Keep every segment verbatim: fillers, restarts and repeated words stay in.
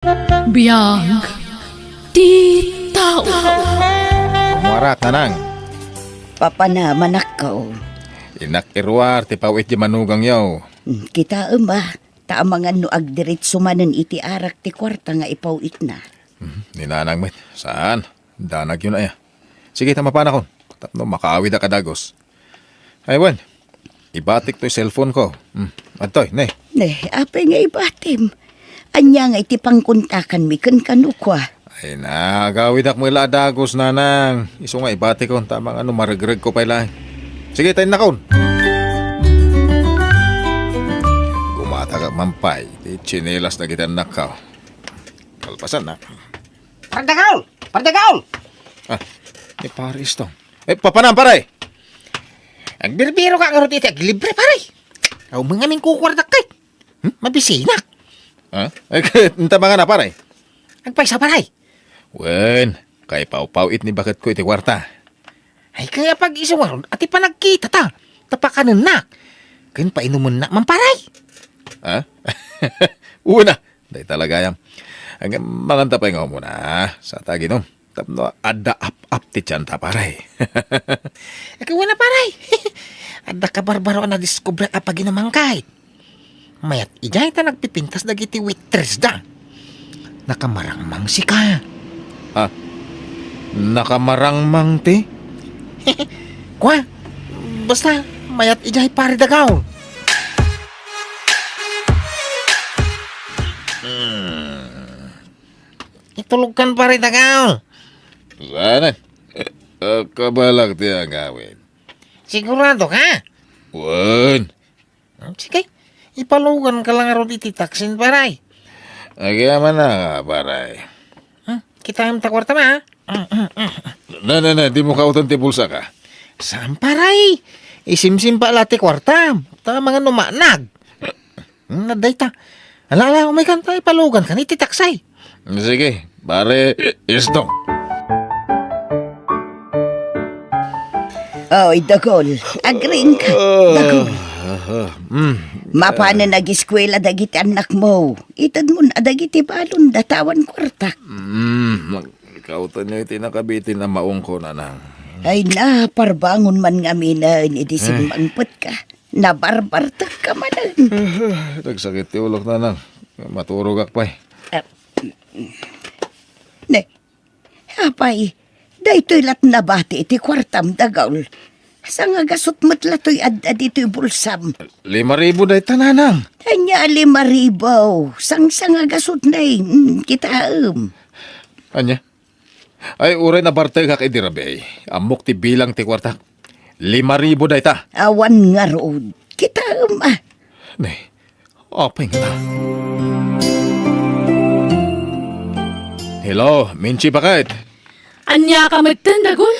Biag ti tao. Kumuarak, nanang. Papanam, anakko. Innak iruar ti paw-it ti manugangyo. Hmm, kitaem a, ta amangan no agdiritso manen iti arak ti kuarta nga ipaw-itna. Hmm, ni nanang met, saan? Danagyo na aya. Sige, ta mapanakon. Tapno makaawidak a dagus. Ay, wen. Ibatik toy cellphone ko. Hmm. Adtoy, ne. Ne, apay nga ibatim? Ania nga iti pangkontakanmi ken kano kua? Ay na, agawidak met la a dagus, nanang. Isu nga ibatikon, ta amangan no maregreg ko pay laeng. Sige, ta innakon. Gumatagak man pay, ti tsinelas dagiti annakko. Kalpasan na. Pardagaw! Pardagaw! Ah, ni Pare Istong. Eh, papanam, pare? Agbirbiro ka ngarud iti aglibre, pare. Aw, mga mingkukuardak kay. Hmm? Mabisinak. Ah? Eh, inta mga na, pare? Agpaysa, pare. Wen, kay pawpaw-it ni baket ko iti kuarta. Ay, kaya pag-isu ngarud, ati panagkita ta. Tapakanennak. Ken painumennak man, pare. Ah? Una, Dayta la gayam. Ngem manganta pay nga umuna, sa ta aginom. Tapno adda ap-ap ti tianta, pare. Ket wen a, pare. Adda kabarbaro a nadiskubriak a paginuman kay. Mayat idiay ta nagpipintas dagiti waitress da. Nakamarangmang sika. Ah, nakamarangmang ti? Kua, basta, mayat idiay, pare Dagaw. Hmm. Itulogkan, pare Dagaw. Saan? Kabalak ti agawid. Sigurado ka? Wen. Hmm, sige. Ipalugan ka lang ngarud iti taksin, pare. Agyamanak, pare. Hmm, kitaem ta kuartam, ha? Hmm, hmm, hmm. Na, na, na, dimo kaawton ti bulsaka. Saan, pare? Isimsimpa la ti kuartam. Ta amangan no maanag. Hmm, adda ita. Ala, ala, umaykan ta, ipalugankan iti taksi. Sige, pare Istong. Oy, Dagol. Agriingka. Ah, Dagol. Ah, ah, mm. Mapanen agiskuela dagiti annakmo. Itedmon a dagiti balon datawan kuartak. Mm, kaawtanyo iti nakabitin a maongko, nanang. Ay na, parbangon man ngaminen idi Eh. simmangpetka. Nabarbartekka manen. Nagsakit ti ulok, nanang. Maturogak pay. Ah, ne, apay, daytoy lat nabati iti kuartam, Dagol. Sangagasut met la toy ad-, ad-, itoy bulsam. Lima ribu dayta, nanang. Ania a lima ribu? Sang-sangagasut nay, mm, kitaem. Ania? Ay, uray nabartekak idi rabii, ammok ti bilang ti kuartak. Lima ribu dayta. Awan ngarud. Kitaem a. Ne, apay nga. Hello, Minchi, bakit? Ania ka metten, Dagol?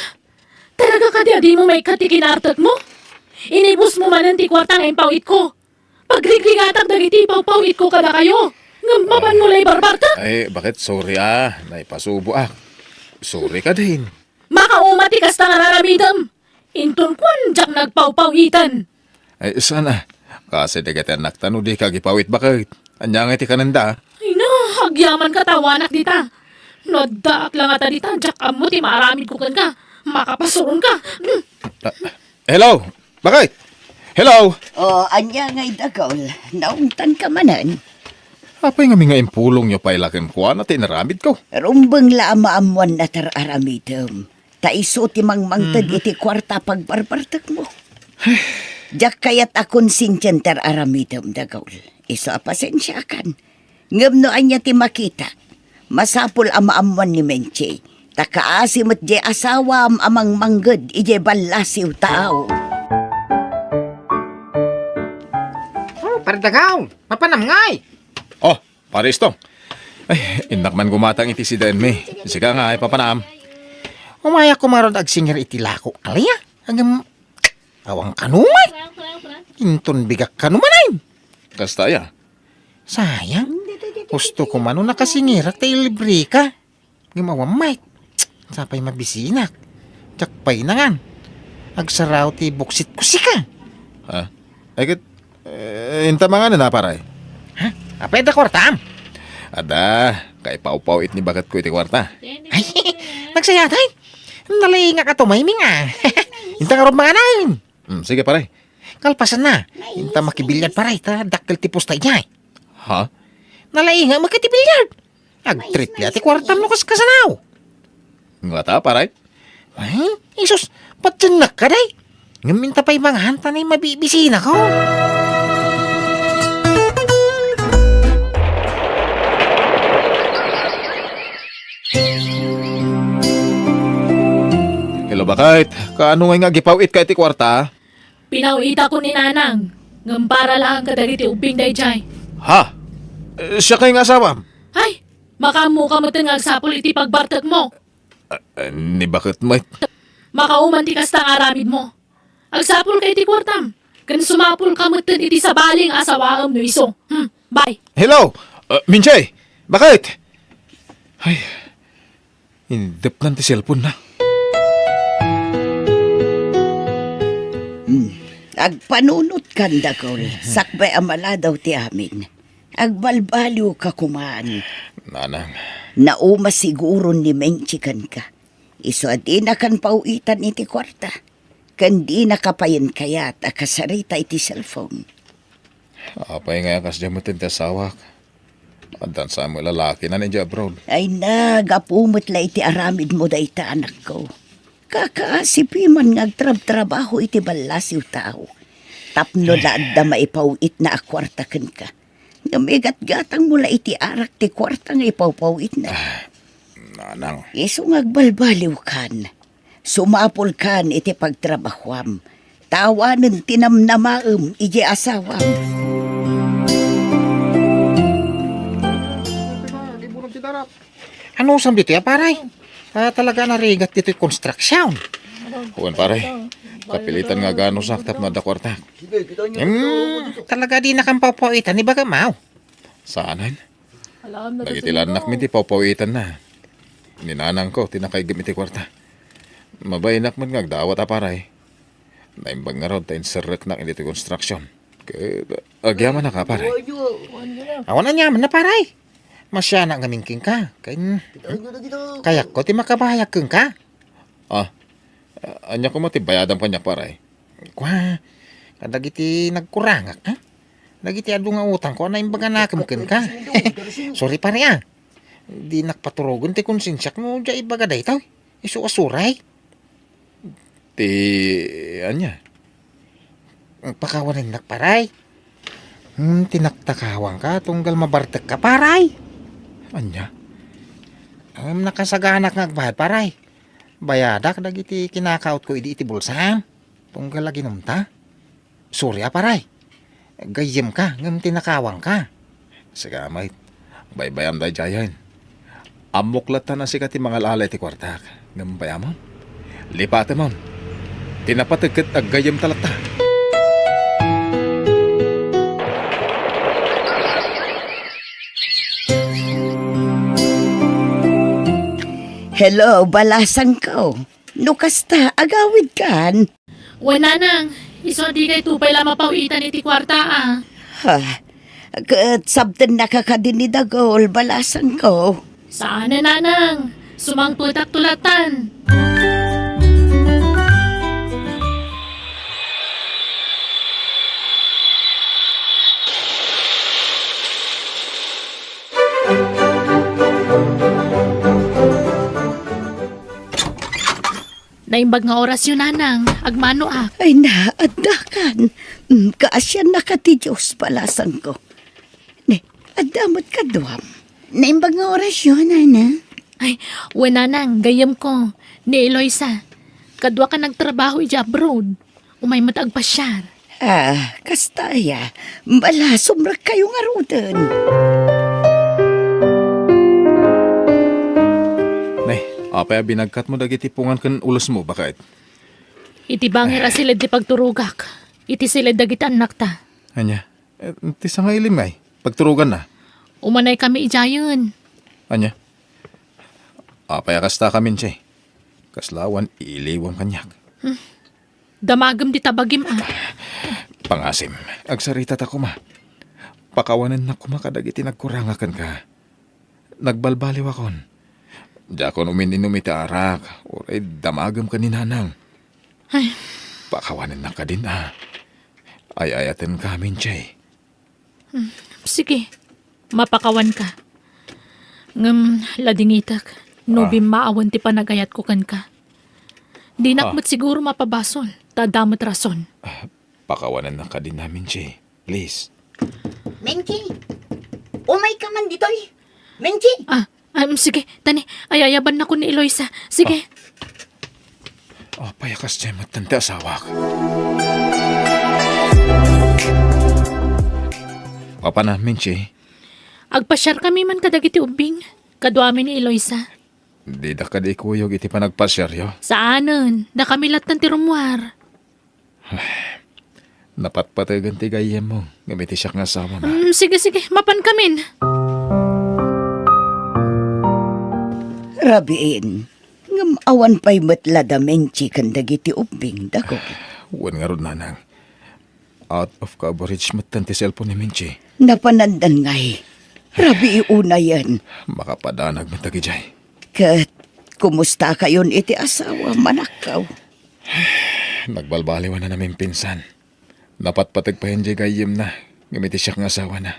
Talaga kadi a dimo maikkat ti kinartekmo? Inibusmo manen ti kuarta nga impaw-itko. Pagrigrigatak dagiti ipawpaw-itko kadakayo, ngem mapanmo la ibarbartek. Ay, bakit? Sorry, ah. Naipasuboak. Sorry kadin. Makauma ti kasta nga raramidem. Inton kuan, diak nagpawpaw-iten. Ay, sana. Kasi dagiti annakta no dika agipaw-it, bakit? Ania nga iti kanenda? Ay na, agyamanka ta awanak dita. No addaak la ngata dita, diak ammo ti maaramidko kenka. Makapasuronka. Hmm. Ah, hello? Bakit? Hello? O, ania ngay, Dagol? Naungtanka manen? Apay ngamin nga impulongyo pay la kenkuana ti inaramidko? Rumbeng la a maammoanna ti ar-aramidem. Ta isu ti mangmangted Mhm. iti kuarta a pagbarbartekmo. Diak kayat a konsensian ti ar-aramidem, Dagol. Isu a pasensiakan. Ngem no ania ti makita, masapul a maammoan ni Menchi, ta kaasi met diay asawam a mangmangged idiay ballasiw tao. Oh, Pardagaw, mapanam ngay? Oh, Pare Istong. Ay, innak man gumatang iti sidaenmi. Sika nga, ay papanam. Umayak kumarod agsingir iti lako. Alaya, agam, Awan kano met. Inton bigak kano manen. Kasta aya? Sayang. Husto ko man no nakasingirak ta ilibreka. Ngem awan met. Sapay mabisinak. Diak pay nangan. Agsaraw ti buksit ko sika. Ha? Ay ket, eh, inta manganen a, pare? Ha? Apay adda kuartam? Adda. Kaipawpaw-it ni baketko iti kuarta. Ay, nagsayatay. Nalaingak a tumayming, a. Inta ngarud mangan. Hmm, sige, pare. Kalpasanna, inta makibilyard, pare, ta dakkel ti pusta idiay. Ha? Nalaingak met iti bilyard. Agtriple ti kuartam no kaskasanaw. Ngata, pare? Ay, isus, patiennak kadi. Ngem inta pay mangan ta nay mabibisinako. Hello, baket. Kaano ngay nga agipaw-itka iti kuarta? Pinaw-itakon ni Nanang, ngem para laeng kadagiti ubbing daydiay. Ha? Eh, siak ngay nga asawam? Ay, makaammoka metten nga agsapul iti pagbartekmo. Ah, ah, ni baketmo, eh. Makauman ti kasta nga aramidmo. Agsapulka iti kuartam, ken sumapulka metten iti sabali nga asawaem no isu. Hmm, bye. Hello? Ah, Minche? Baket? Ay, indepnan ti cellphone na. Hmm. Agpanunotkan, Dagol. Sakbay a maladaw ti amin. Agbalbaliwka koman. Nanang. Nauma siguron ni Menchi kenka. Isu a dinakan paw-itan iti kuarta. Ken dinaka payen kayat a kasarita iti cellphone. Apay nga kasdiay metten ti asawak? Addan sa met lalaki na idiay abroad. Ay na, gapu met la iti aramidmo dayta, anakko. Kakaasipi man nga agtrabtrabaho iti ballasiw tao. Tapno la adda maipaw-itna a kuarta kenka. Ngem igatgatangmo la iti arak ti kuarta nga ipawpaw-itna. Ah, Nanang. Isu nga agbalbaliwkan. Sumapulkan iti pagtrabahuam. Ta awanen ti namnamaem idiay asawam. Anusam ditoy a, pare? Ah, talaga narigat ditoy konstruksyon. Wen, pare. Kapilitan nga aganusak tapno adda kuarta. Hmm, talaga dinakam paw-pawitan ni bagam, aw. Saanen? Dagiti la annakmi ti paw-pawitanna. Ni nanangko ti nakaiggem iti kuarta. Mabainnak met nga agdawat a, pare. Naimbag ngarud ta inserreknak iti konstruksyon. Ket agyamanak a, pare. Awan aniamanna, pare. Masianak ngamin kenka. Ken kayatko ti makabayag kenka. Ah, ania koma ti bayadam kaniak, pare? Kua, kadagiti nagkurangak, ha? Dagiti adu nga utangko a naimbaganakem kenka. Sorry, pare, ah. Dinak paturogen ti konsensiak no diak ibaga daytoy. Isu a suray. Ti ania? Pakawanennak, pare. Hmm, tinaktakawangka tunggal mabartekka, pare. Ania? Ngem nakasaganak nga agbayad, pare. Bayadak dagiti kinakautko idi iti bulsam. Tunggal aginumta. Sorry a, pare. Gayyemka, ngem tinakawangka. Sika met. Baybayam daydiayen. Ammok latta a sika ti mangal-ala iti kuartak. Ngem bayamon. Lipatemon. Ti napateg ket aggayyemta latta. Hello, balasangko. No kasta, agawidkan. Wen, nanang, isu a dikay tupay la mapaw-itan iti kuarta, a. Ha? Ket sabtennaka kadi ni Dagol, balasangko? Saan a, nanang. Sumangpetakto latan. Naimbag nga orasyo, nanang. Agmanoak. Ay na, addakan. Mm, kaasiannaka ti Dios, balasangko. Ne, adda met kaduam. Naimbag nga orasyo, nanang. Ay, wen, nanang, gayyemko. Ni Eloisa. Kaduaka nagtrabaho idiay abroad. Umay met agpasiar. Ah, kasta aya. Bala, sumrekkayo ngaruden. Ne, apay a binagkatmo dagiti pungan ken ulosmo, baket? Iti bangir a siled ti pagturogak, iti siled dagiti annakta. Ania? Eh, ti sangailim ngay, pagturoganna? Umanaykami idiayen. Ania? Apay a kasta kami, Che? Kasla awan iliwam kaniak. Hmm. Damagem dita bagim, a. Pangasim, agsaritata koma. Pakawanennak koma kadagiti nagkuranga kenka. nagbalbaliwakon. Diakon umin-inum iti arak, uray damagem ken ni Nanang. Ay. Pakawanennak kadin a. Ay-ayatenka, Menche. Hmm, sige, mapakawanka. Ngem ladingitek no Ah. bimmaawen ti panagayatko kenka. Dinak Ah. met siguro mapabasol, ta adda met rason. Ah, pakawanennak kadin a, Menche. Please. Menchi! Umayka man ditoy! Menchi! Ah, um, sige, tani, ay-ayabannakon ni Eloisa. Sige. Ah. Apay a kasdiay met ti asawak? Mapanan, Menchi? Agpasiarkami man kadagiti ubbing, kaduami ni Eloisa. Dida kadi ikuyog iti panagpasiaryo? Saanen, dakami latta ti rummuar. Napatpategen ti gayyemmo, ngem iti siak nga asawam. Mm, sige, sige, mapankamin. Rabiin, ngem awan pay met la da Menchi ken dagiti ubbing, dakong. Wen ngarud, Nanang. Out of coverage metten ti cellphone ni Menchi. Napanandan ngay. Rabii unayen. Makapadanag met dagidiay. Ket, kumustakayon iti asawam, anakko? Nagbalbaliwan a namimpinsan. Napatpateg pay diay gayyemna, ngem iti siak nga asawana.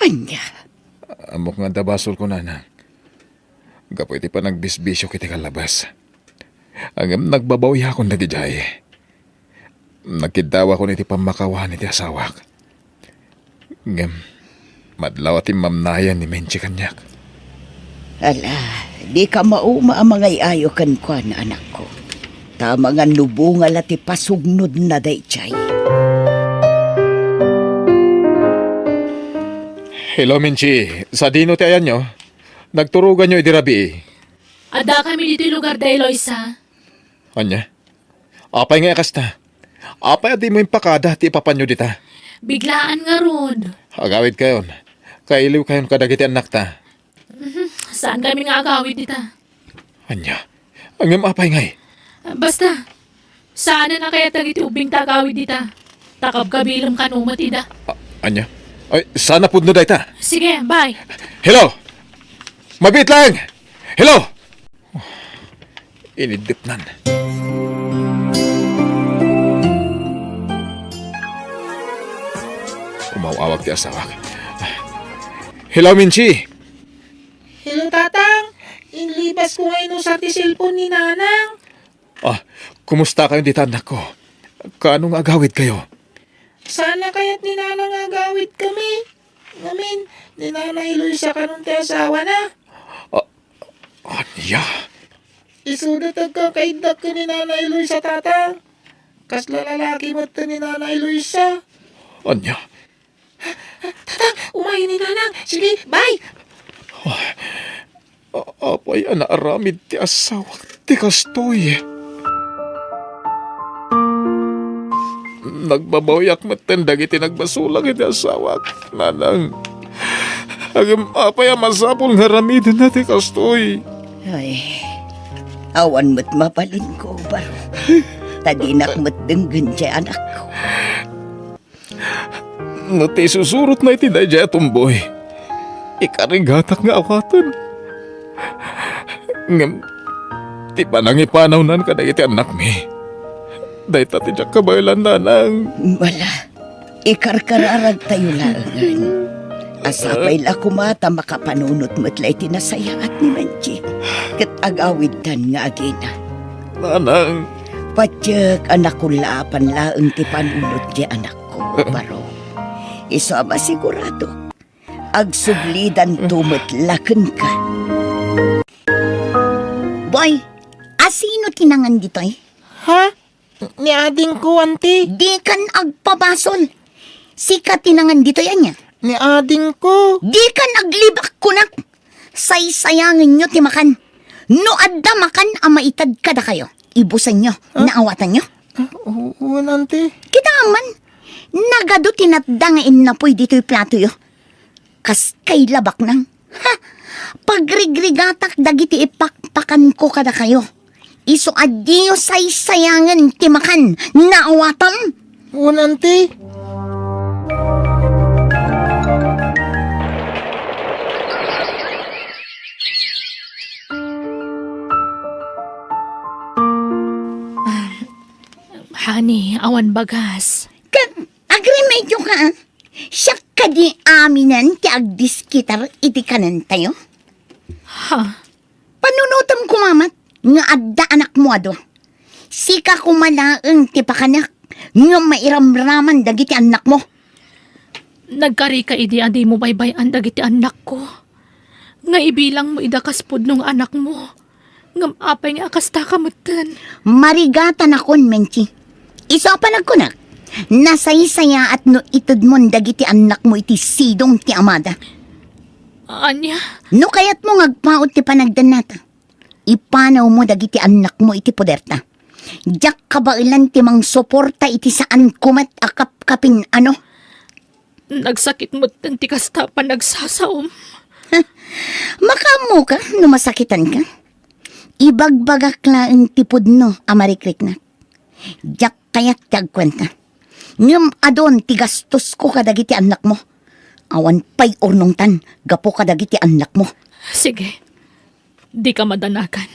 Ania? Ammok nga adda basolko, Nanang. Gapu iti panagbisbisiok iti kallabas. Ngem nagbabawiakon dagidiay. Nagkiddawakon iti pammakawan iti asawak. Ngem, madlaw a timmamnayan ni Menchi kaniak. Ala, dika mauma a mangay-ayo kenkuana, anakko. Ta amangan no bunga la ti pasugnodna daydiay. Hello, Menchi. Sadino ti ayanyo? Nagturoganyo idi rabii? Addakami ditoy lugar da Eloisa. Ania? Apay ngay a kasta? Apay a dimo impakada ti ipapanyo dita? Biglaan ngarud. Agawidkayon. Kailiwkayon kadagiti annakta. Mhm. Saankami nga agawid dita. Ania? Ngem apay ngay? Basta, saanen a kayat dagiti ubbing ta agawid dita. Ta kabkabilem kano met ida. A-, ania? Ay, saan a pudno dayta? Sige, bye. Hello! Mabiit laeng! Hello! Iniddepnan. Umaw-awag ti asawak. Hello, Menchi! Hello, Tatang! Inlibasko nga inusar ti cellphone ni Nanang. Ah, kumustakayon dita, annakko? Kaano nga agawidkayo? Saan a kayat ni Nanang nga agawidkami? Ngamin, ni Nanay Luisa kanon ti asawana. Ah, ania? Isuda ti agkakaiddak ken ni Nanay Luisa, Tatang. Kasla lalaki met ni Nanay Luisa. Ania? Tatang, umayen ni Nanang. Sige, bye. Ah, a-, apay a naaramid ti asawak ti kastoy? Nagbabawiak metten dagiti nagbasolak iti asawak, Nanang. Ngem apay a masapul nga aramidenna ti kastoy? Ay, awan met mabalinko, baro. Ta dinak met denggen ti anakko. No ti isusurotna iti daydiay a tumboy, ikarigatak nga awaten. Ngem ti panangipanawnan kadagiti annakmi, dayta ti diak kabaelan, Nanang. Ala, ikarkararagtayo laengen. A sapay la koma ta makapanunot met la iti nasayaat ni Menchi ket agawidtan nga agina. Nanang. Patiek a nakullaapan laeng ti panunot ti anak ko, baro. Isu a masigurado, agsublidanto met la kenka. Boy, asino ti nangan ditoy? Ha? Ni adingko, anti. Dikan agpabasol. Sika ti nangan ditoy, ania? Ni adingko. Dikan aglibak, kunak. Saysayangenyo ti makan. No adda makan a maited kadakayo, ibusenyo, Ah? naawatanyo. Ah, oo, wen, anti. Kita man, nagadu ti natda nga innapoy ditoy platoyo. Kas kay labaknang. Ha? Pagrigrigatak dagiti ipakpakanko kadakayo. Isu a diyo saysayangen ti makan, naawatam? Wen, anti. Honey, awan bagas. Ket agremedioka, a? Siak kadi aminen ti agdiskitar iti kanentayo? Ha? Panunotem koma met nga adda anakmo a dua. Sika koma laeng ti pakanak nga mairamraman dagiti annakmo. Nagkarika idi a dimo baybay-an dagiti annakko, nga ibilangmo ida kas pudno nga anakmo. Ngem apay nga kasta ka metten? Marigatanakon, Menchi. Isu a panagkunak, nasaysayaat no itedmon dagiti annakmo iti sidong ti amada. Ania? No kayatmo nga agpaut ti panagdannata, ipanawmo dagiti annakmo iti poderta. Diak kabaelan ti mangsuporta iti saanko met a kapkapin-ano. Nagsakit metten ti kasta a panagsasaom. Makaammoka no masakitanka? Ibagbagak laeng ti pudno a marikriknak. Diak kayat ti agkuenta. Ngem adun ti gastosko kadagiti annakmo. Awan pay urnongtan gapu kadagiti annakmo. Sige. Dika madanagan.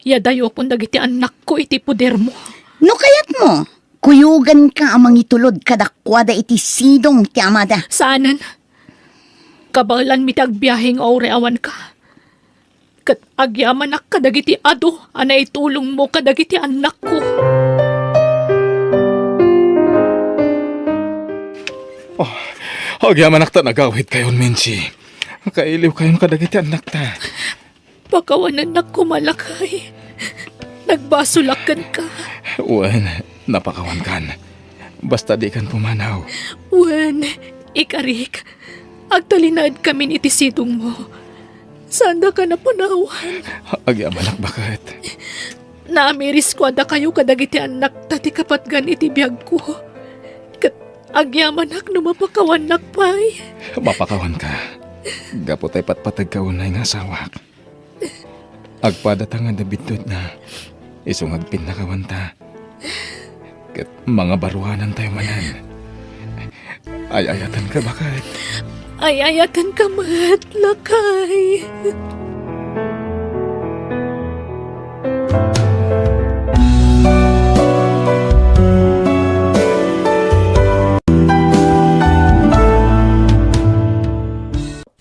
Yadayokon dagiti annakko iti podermo. No kayatmo, kuyoganka a mangitulod kadakuada iti sidong ti amada. Saanen. Kabaelanmi ti agbiahe nga uray awanka. Ket agyamanak kadagiti adu a naitulongmo kadagiti annakko. Oh, agyamanak ta nagawidkayon, Menchi. Kailiwkayon kadagiti annakta. Pakawanennak koma, lakay. Nagbasolak kenka. Wen, napakawankan. Basta dikan pumanaw. Wen, ikarik. Agtalinaedkamin iti sidongmo. Saandaka a panawan. Agyamanak, baket. Naamirisko a dakayo kadagiti annakta ti kapatgan iti biagko. Ket agyamanak no mapakawannak pay. Mapakawanka. Gapu ta ipatpategka unay nga asawak. Agpadata nga adda biddutna, isu nga agpinnakawanta. Ket mangabaruanantayo manen. Ay-ayatenka, baket. Ay-ayatenka met, lakay.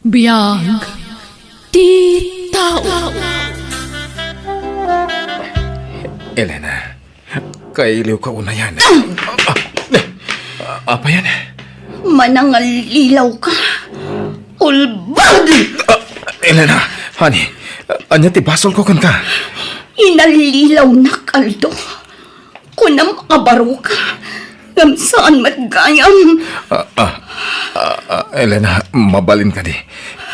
Biag ti tao. Elena, kailiwka unayan. Ah! Ah, apayan? Manangallilaw ka. Ulbod! Ah, Elena, honey, ania ti basolko kenka? Inallilawnak, Aldo. Kunam a baro ka, ngem saan met gayam. Ah, ah, ah, ah, Elena, mabalin kadi.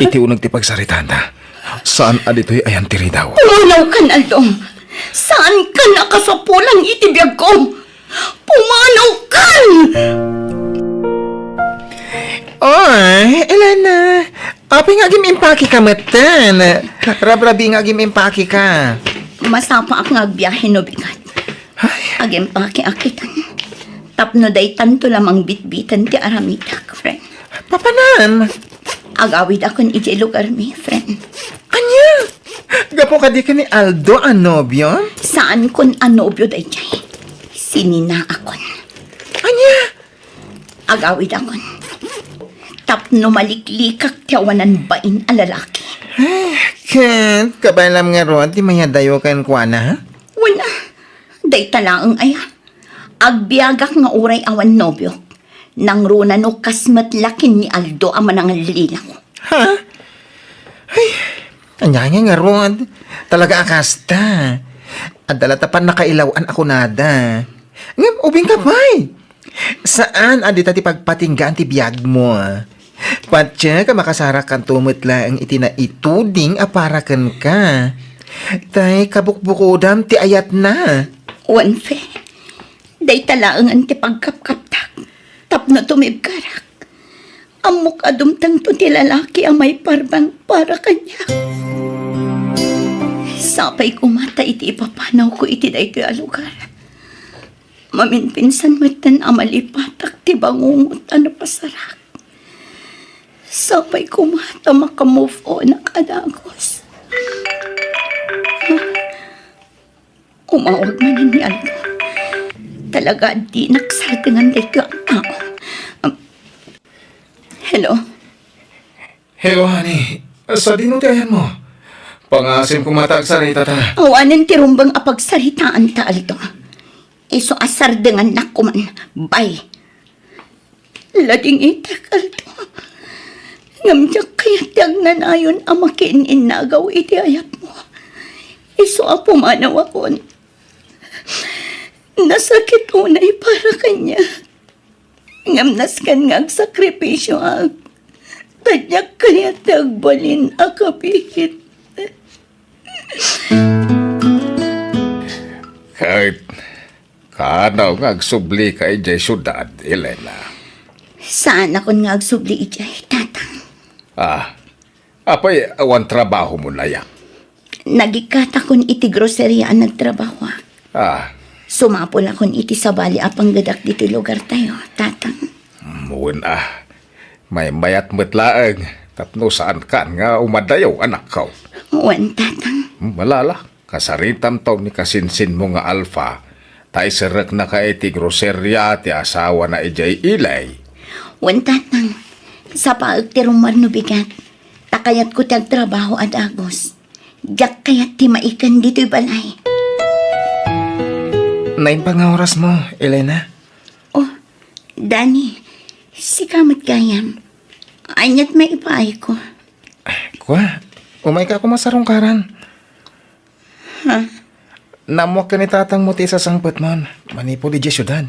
Iti uneg ti pagsaritaanta, saan a ditoy ayan ti ridaw. Pumanaw kan, Aldo. Saan kan a kasapulan iti biagko. Pumanaw kan! Oy, Elena, apay nga agim-impake ka metten? Rabrabi nga agim-impake ka. Masapaak nga agbiahe no bigat. Ay. Agimpakeak itan. Tapno daytanto la mangbitbiten ti aramidak, friend. Papanan? Agawidakon idiay lugarmi, friend. Ania? Gapu kadi ken ni Aldo a nobio? Saankon a nobio daydiay. Sininaakon. Ania? Agawidakon. Tapno maliklikak ti awanan bain a lalaki. Eh, ket kabaelam ngarud ti mayadayo kenkuana? Wen a, dayta laeng aya. Agbiagak nga uray awan nobiok. Nangruna no kas met la ken ni Aldo a manangallilaw. Ha? Ay, ania nga ngarud? Talaga a kasta. Adda la ta pannakailaw-an a kunada. Ngem ubingka pay. Saan a dita ti pagpatinggaan ti biagmo. Patiek a makasarakanto met laeng iti naituding a para kenka. Tay kabukbukodam ti ayatna. Wen, Fe, dayta laengen ti pagkapkaptak tapno tumibkarak. Ammok a dumtengto ti lalaki a maiparbeng para kaniak. Sapay koma ta iti ipapanawko iti daytoy a lugar, maminpinsan metten a malipatak ti bangungot a napasarak. Sapay koma ta maka-move on-ak a dagus. Umawag manen ni Aldo. Talaga, dinak sardengan daytoy a tao. Um, hello? Hello, honey. Sadino ti ayanmo? Pangaasim koma ta agsaritata. Awanen ti rumbeng a pagsaritaanta, Aldo. Isu a sardengannak koman. Bye. Ladingitek, Aldo. Ngem diak kayat ti agnanayon a makiin-innagaw iti ayatmo. Isu a pumanawakon. Nasakit unay para kaniak. Ngem nasken nga agsakripisioak. Ta diak kayat ti agbalin a kapiit. Ket kaano nga agsublika idiay siudad, Elena? Saanakon nga agsubli idiay, Tatang. Ah, apay, awan trabahomon aya? Nagikkatakon iti groceria a nagtrabahoak. Ah. Sumapulakon iti sabali a panggedak ditoy lugartayo, Tatang. Mm, wen a. Maymayat met laeng tapno saankan nga umadayo, anakko. Wen, Tatang. Malala, kasaritamto ni kasinsinmo nga Alfa, ta iserreknaka iti groseria ti asawana idiay Eli. Wen, Tatang. Sapaek ti rummuar no bigat, ta kayatko ti agtrabaho a dagus. Diak kayat ti maiken ditoy balay. Naimbag nga orasmo, Elena. Oh, Danny, sika met gayam. Aniat maipaayko? Kua, umayka koma sarungkaran. Ha? Naammoak ken ni tatangmo ti isasangpetmon manipud idiay siudad.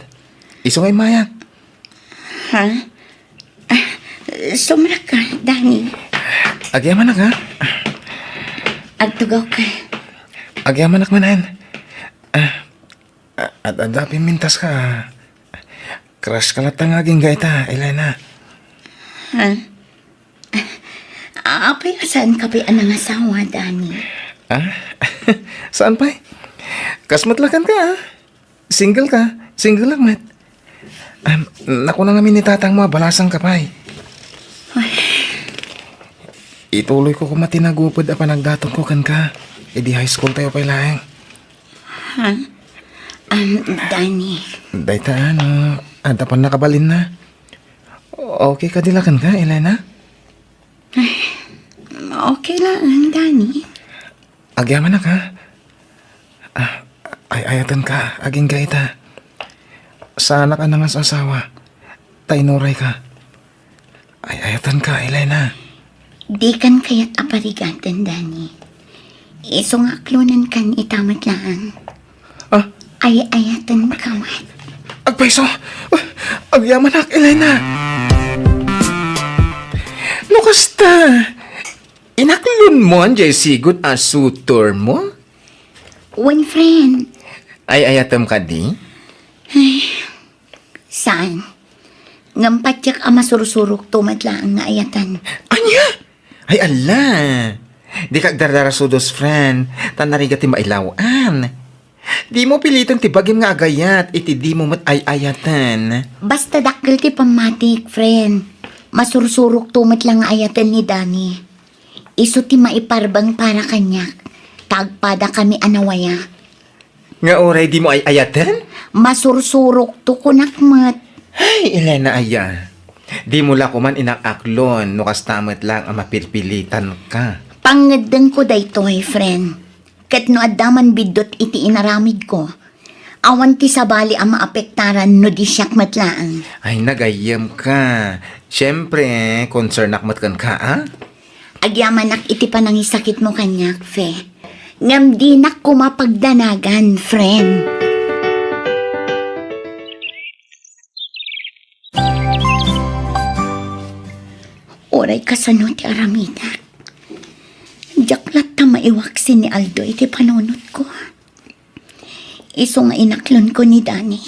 Isu nga immayak. Ha? Ah, sumrekka, Danny. Agyamanak, ha? Agtugawka. Agyamanak manen. Ah, ah, ad-, adda pimmintaska. Crush ka latta nga agingga ita, Elena. Ha? Apay a saanka pay a nangasawa, Danny? Ah? Saan pay? Kas met la kenka, ah. Single ka, single ak met. Am, nakuna ngamin ni tatangmo a balasangka pay. Ay. Ituloyko koma ti nagupod a panagdatongko kenka idi high school tayo pay laeng. Ha? Am, Danny. Dayta, ano, adda pannakabalinna. Okay kadi la kenka, Elena? Ay, okay lang, Danny. Agyamanak, ha? Ah, ay-ayatenka, agingga ita. Saanak a nangas-asawa, ta inurayka. Ay-ayatenka, Elena. Dikan kayat a parigaten, Danny. Isu nga aklonenkan ita met laeng. Ah? Ay-ayatenka met. Agpayso! Agyamanak, Elena! No kasta, inaklonmon jay sigud a suitormo? Wen, friend. Ay-ayatem kadi? Ay, saan? Ngem patiek a masursurokto met laeng nga ayaten. Ania? Ay, ala! Dika agdardarasudos, friend, ta narigat ti mailaw-an. Dimo piliten ti bagim nga agayat iti dimo met ay-ayaten. Basta dakkel ti pammatik, friend. Masursurokto met la nga ayaten ni Danny. Isu ti maiparbeng para kaniak, ta agpadakami a nawaya. Nga uray dimo ay-ayaten? Masursurokto, kunak met. Ay, Elena aya. Dimo la koman inakaklon no kasta met laeng a mapilpilitanka. Pangngeddengko daytoy, friend. Ket no adda man biddut iti inaramidko, awan ti sabali a maapektaran no di siak met laeng. Ay, nagayyemka. Siempre, concernnak met kenka, a? Agyamanak iti panangisakitmo kaniak, Fe. Ngem dinak koma pagdanagan, friend. Uray kasano ti aramidak, diak latta maiwaksi ni Aldo iti panunotko. Isu nga inaklonko ni Danny.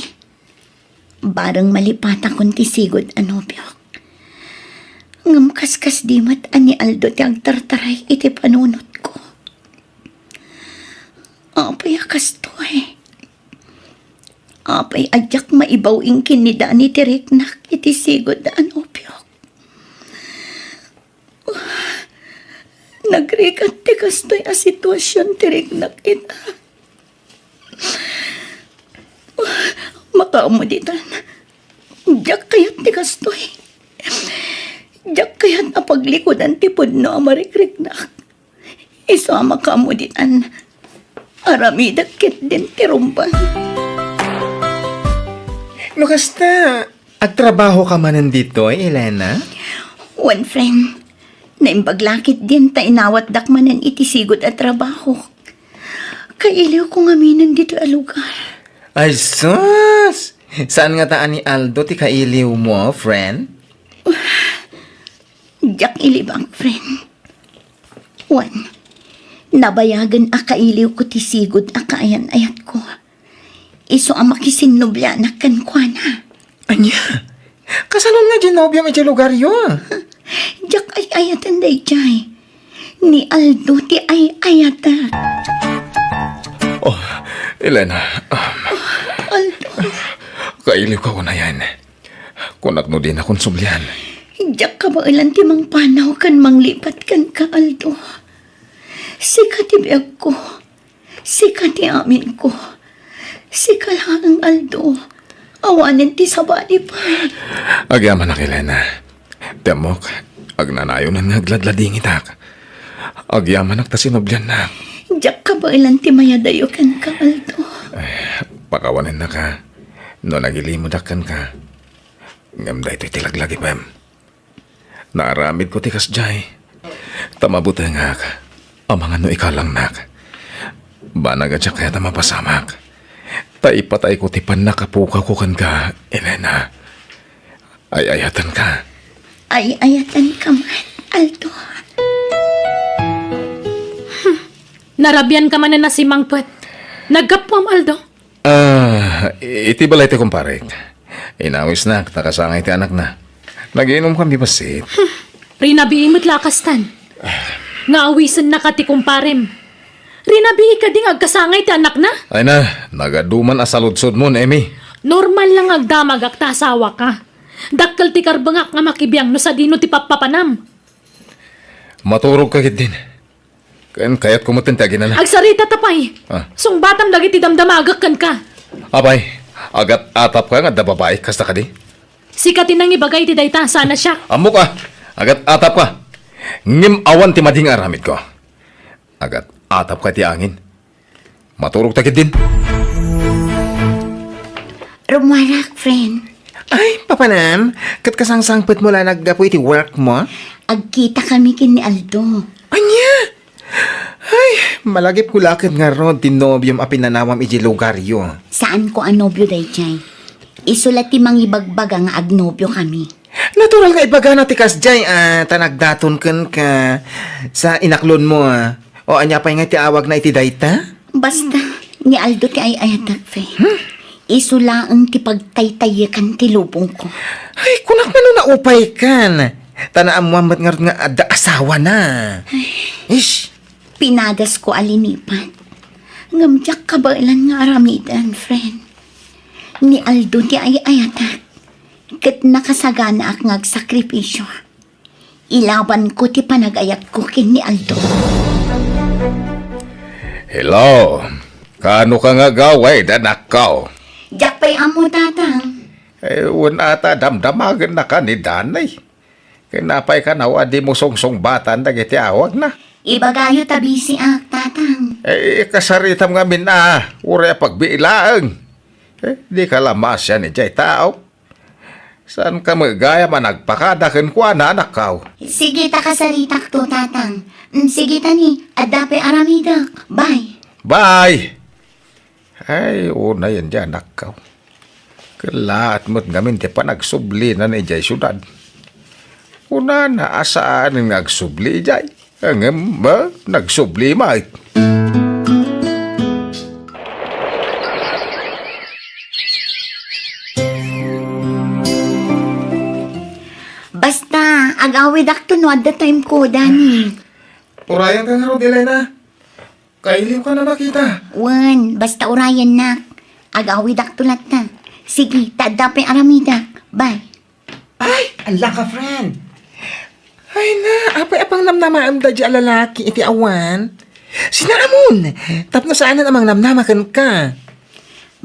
Bareng malipatakon ti sigud a nobiok. Ngem kaskasdi met a ni Aldo ti agtartaray iti panunotko. Apay a kastoy? Apay a diak maibaw-ing ken ni Danny ti riknak iti sigud a nobiok? Nagrigat ti kastoy a situasion ti riknak ita. Kaammo ditan. Diak kayat ti kastoy. Diak kayat a paglikudan ti pudno a marikriknak. Isu a makaammo ditan. Aramidek ketdin ti rumbeng. No kasta, agtrabaho ka manen ditoy, Elena? Wen, friend. Naimbag la ketdin ta inawatdak manen iti sigud a trabaho. Kailiwko ngaminen ditoy a lugar. Ay, sus! Saan ngata a ni Aldo ti kailiwmo, friend? Diak ilibak, friend. Wen, nabayagen a kailiwko ti sigud a kaayan-ayatko. Isu a makisinnobianak kenkuana. Ania? Kasanon nga diay nobiom idiay lugaryo? Diak ay-ayaten daydiay. Ni Aldo ti ay-ayatek. Oh, Elena, um, Aldo. Kailiwka unayen. Kunak no dinakon sublian. Diak kabaelan ti mangpanaw ken manglipat kenka, Aldo. Sika ti biagko. Sika ti aminko. Sika laeng, Aldo. Awanen ti sabali pay. Agyamanak, Elena. Ti ammok, agnanayonan nga agladladingitak. Agyamanak ta sinubliannak. Diak kabaelan ti mayadayo kenka, Aldo. Ay, pakawanennaka. No nagilimudak kenka. Ngem daytoy ti laglagipem. Naaramidko ti kasdiay. Ta mabutengak, amangan no ikalangnak. Banag a diak kayat a mapasamak. Ta ipatayko ti pannakapukawko kenka, Elena. Ay-ayatenka. Ay-ayatenka met, Aldo. Hmm. Narabianka manen a simangpet. Naggapuam, Aldo? Ah, iti balay ti kumparek. Inawisnak, ta kasangay ti anakna. Nagiinom kami bassit. Hmm. Rinabii met la kastan. Nga awisennaka ti kumparem. Rinabii kadi nga agkasangay ti anakna? Ay na, nagaduman a saludsodmo, Emmy. Normal lang nga agdamagak ta asawaka. Dakkel ti karbengak nga makibiang no sadino ti pappapanam. Maturog ka ketdin. Ken kayatko metten ti aginana. Agsarita ta pay. Ah. Sungbatam dagiti damdamagek kenka. Apay, agat-atapka nga adda babai kasta kadi? Sika ti nangibagay ti dayta, sana siak. Ammok a, agat-atapka. Ngem awan ti madi nga aramidko. Agat-atapka ti angin. Maturog ta ketdin. Rummuarak, friend. Ay, papanam, ket kasangsangpetmo la naggapu iti workmo? Agkitakami ken ni Aldo. Ania? Ay, malagipko la ket ngarud ti nobiom a pinanawam idiay lugaryo. Saanko a nobio daydiay. Isu la ti mangibagbaga nga agnobiokami. Natural nga ibagana ti kasdiay, a, ta nagdaton kenka sa inaklonmo, a. O ania pay nga ti awagna iti dayta? Basta, ni Aldo ti ay-ayatek, Fe. Hmm? Isu laeng ti pagtaytayekan ti lubongko. Ay, kunak man no naupaykan. Ta naammoam met ngarud nga adda asawana. Ay. Ish! Pinadasko a linipat. Ngem diak kabaelan nga aramiden, friend. Ni Aldo ti ay-ayatek. Ket nakasaganaak nga agsakripisio. Ilabanko ti panagayatko ken ni Aldo. Hello. Kaano ka nga agawid, anakko? Diak pay ammo, Tatang. Eh, wen ata damdamagennaka ni Danay. Ken apay kano a dimo sungsungbatan dagiti awagna? Ibagayo ta bisiak, Tatang. Eh, kasaritam ngamin a, uray a pagbiit laeng. Eh, dika la maasian idiay tao. Saanka met gayam a nagpakada kenkuana, anakko? Sige ta kasaritakto, Tatang. Mm, sige ta ni, adda pay aramidek. Bye. Bye. Ay, unayen di anakko. Kellaat met ngamin ti panagsublina idiay siudad. Kunana a saan nga agsubli idiay. Ngem, ba, nagsubli met. Basta, agawidakto no adda timeko, Danny. Urayanka ngarud, Elena. Kailiwka a makita. Wen, basta urayennak. Agawidakto latta. Sige, ta adda pay aramidek. Bye. Ay, ala ka, friend. Ay na, apay a pangnamnamaem daydiay a lalaki iti awan? Sinaamon, tapno saanen a mangnamnama kenka.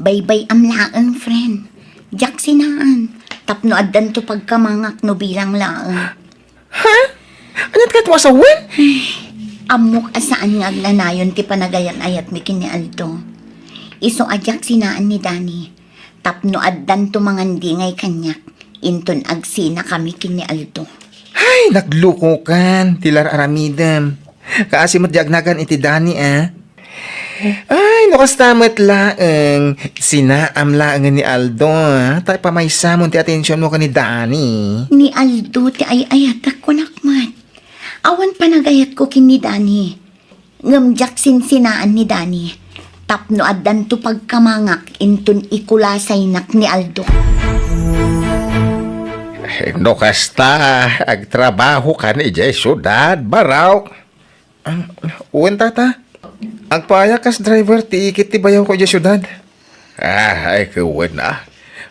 Baybay-am laeng, friend. Diak sinaan, tapno addanto pagkamangak no bilang laeng. Ha? Aniat kayat mo a sawen? Ammok a saan nga agnanayon ti panagayat-ayatmi ken ni Aldo. Isu a diak sinaan ni Dani, tapno addanto mangandingay kaniak, inton agsinakami ken ni Aldo. Ay, naglukokan ti lar-aramidem. Kaasi met di agnagan iti Dani, a. Ay, no kasta met laeng, sinaam laeng ni Aldo, a. Ta ipamaysamon ti atensionmo ken ni Dani. Ni Aldo ti ay-ayatak, kunak met. Awan panagayatko ken ni Dani. Ngem diak sinsinaan ni Dani. Tapno addanto pagkamangak inton ikulasaynak ni Aldo. Eh, no kasta, agtrabaho kan idiay siudad, Barok? Ang, wen, tata. Agpaaya kas driver ti ikit ti bayawko idiay siudad. Ah, ay, wen a.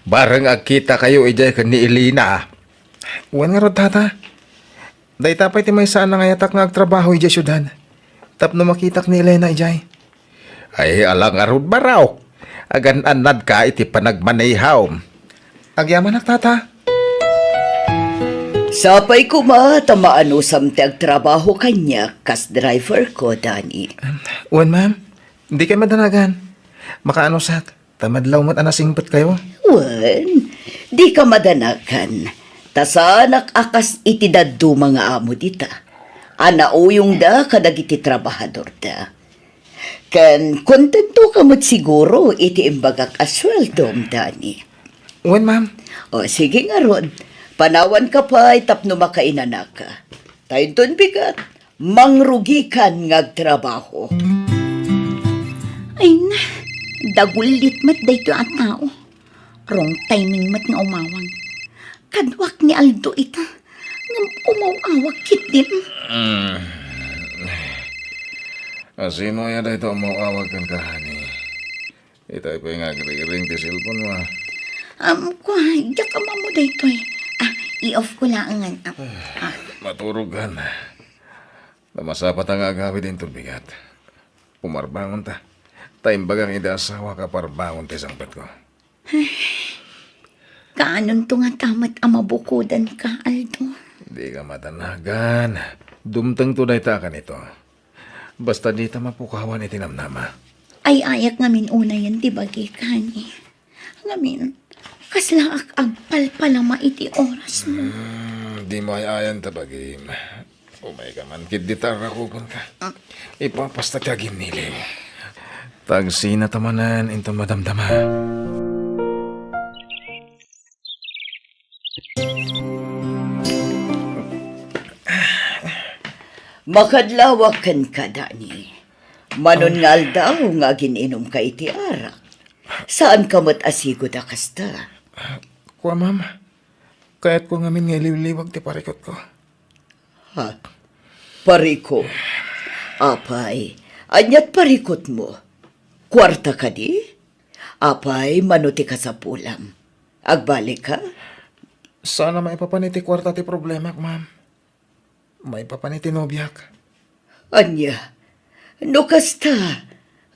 Bareng agkitakayo idiay ken ni Elena. Wen ngarud, tata. Dayta pay ti maysa a nangayatak nga agtrabaho idiay siudad. Tapno makitak ni Elena idiay. Ay, ala ngarud, Barok. Agan-annadka iti panagmaneham. Agyamanak, tata. Sapay koma ta maanusam ti agtrabaho kaniak kas driver ko, Dani. Wen, ma'am. Dikay madanagan. Makaanusak. Ta madlaw met a nasingpetkayo. Wen, dika madanagan. Ta saanak a kas iti dadduma nga amo dita, a nauyongda kadagiti trabahadorda. Ken kontentoka met siguro iti imbagak a sueldom, Dani. Wen, ma'am. O, sige ngarud. Panawanka pay tapno makainanaka. Ta inton bigat, mangrugikan nga agtrabaho. Ay na, dagullit met daytoy a tao. Wrong timing met nga umawag. Kaduak ni Aldo ita, ngem umaw-awag ketdin. Mm. Asino aya daytoy a umaw-awag kenka, honey? Itay pay nga agriring ti cellphone mo, a. Um, kua, diak ammo daytoy. Ah, i-off ko laengen. Ah, ah. Maturog ka na. Ta masapata nga agawid inton bigat. Pumarbangonta. Ta imbagak iti asawak a parbangon ti sangpetko. Kaanonto ngata met a mabukodanka, Aldo? Dika madanagan. Dumtengto dayta a kanito. Basta dita mapukawan iti namnama. Ay-ayak ngamin unayen ti bagik, honey. Ngamin, kaslaak agpalpalama iti orasmo. Hmm, dimo ay-ayan ta bagim. Umayka man ketdi ta arrakupenka. Ipapasta ti aginniliw. Ta agsinata manen inton madamdama. Makadlawak kenka, Dani. Manon nga aldaw nga agin-inumka iti arak. Saanka met a sigud a kasta. Kua, ma'am. Kayatko ngamin nga iliwliwag ti parikutko. Ha? Parikut? Apay, aniat parikutmo? Kuarta kadi? Apay, mano ti kasapulam? Agbalika? Saan a maipapan iti kuarta ti problemak, ma'am. Maipapan iti nobiak. Ania? No kasta,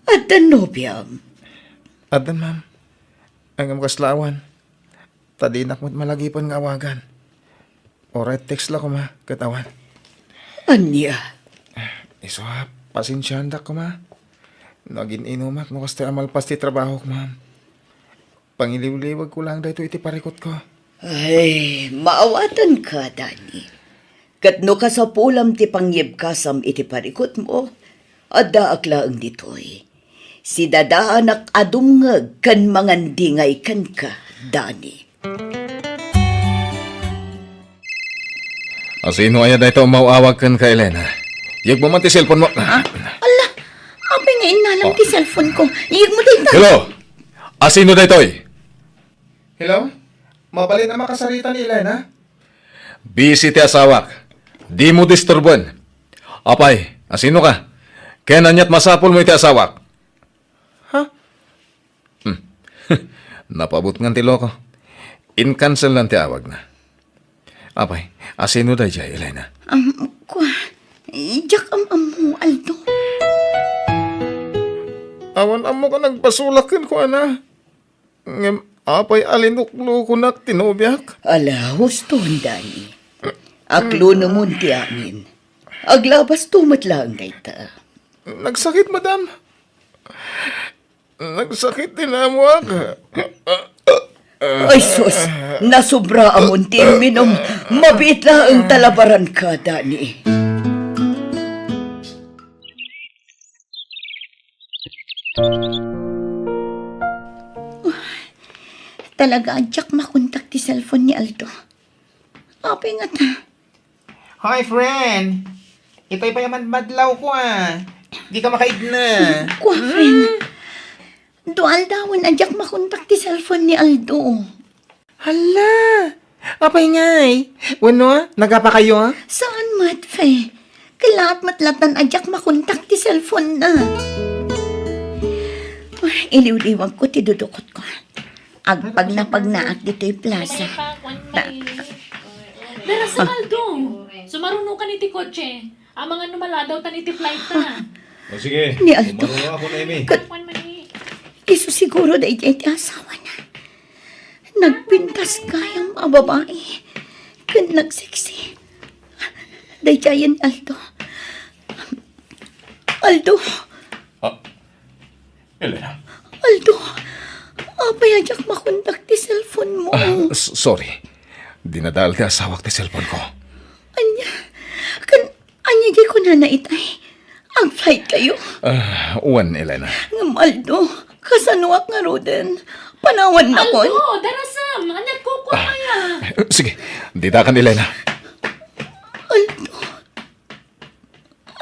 addan nobiam? Addan, ma'am. Ngem kasla awan. Ta dinak met malagipen nga awagan. Uray text la koma ket awan. Ania? Isu a, pasensiaandak koma. No agin-inumak no kasta a malpas ti trabahok, ma'am. Pangiliwliwagko laeng daytoy iti parikutko. Ay, maawatanka, Dani. Ket no kasapulam ti pangyebkasam iti parikutmo, addaak laeng ditoy. Sidadaanak a dumngeg ken mangandingay kenka, Dani. Asino aya dayta umaw-awag kenka, Elena? Yegmo man ti cellphone mo. Ah, ala, apay nga innalam ti cellphone ko. Yegmo dayta. Hello? Asino daytoy? Hello? Mabalin a makasarita ni Elena? Busy ti asawak. Dimo disturben. Apay, asino ka? Ken aniat masapulmo iti asawak? Ha? Hmm. Napabutngan ti loko. Inkanselan ti awagna. Apay, asino daydiay, Elena? Um, kua, diak am-ammo, Aldo. Awan ammok a nagbasolak kenkuana. Ngem, Apay a linuklokonak ti nobiak? Ala, huston, Dani. Aklonemon ti amin. Aglabasto met laeng dayta. Nagsakit, madam. Nagsakit ti namoak. Ay, sus! Nasobraamon ti imminum. Mabiit laeng ta labaranka, Dani. Talaga a diak makontak ti cellphone ni Aldo. Apay ngata? Hoy, friend! Itay pay a madmadlawko, a. Dika makaidna. Kua, friend. Dua aldawen a diak makontak ti cellphone ni Aldo. Hala! Apay ngay? Wenno, a, nagapakayo, a? Saan met, Fe. Kalaat met latan a diak makontak ti cellphone na. Ay, iliwliwagko ti dudukotko. Agpagnapagnaak ditoy plaza. Ta- Dara sa Aldo. Sumarunokan iti kotse. Amangan no maladawtan iti flight ta. O sige, Ni Aldo. Umaruno ako, Amy. Ket isu siguro daydiay ti asawana. Nagpintas gayam a babai. Ken nagseksi. Daydiayen ni Aldo. Aldo. Ah, Elena. Aldo, apay a diak makontak ti cellphone mo? Ah, s-, sorry. Dinadael ti asawak ti cellphone ko. Ania? Kan, ania di kunana itay? Agflight-kayo? Ah, wen, Elena. Ngem Aldo, kasanoak ngaruden? Panawan nakon? Aldo, darasam! Anak ko, Ah, kaya! Sige, dita kan, Elena. Aldo,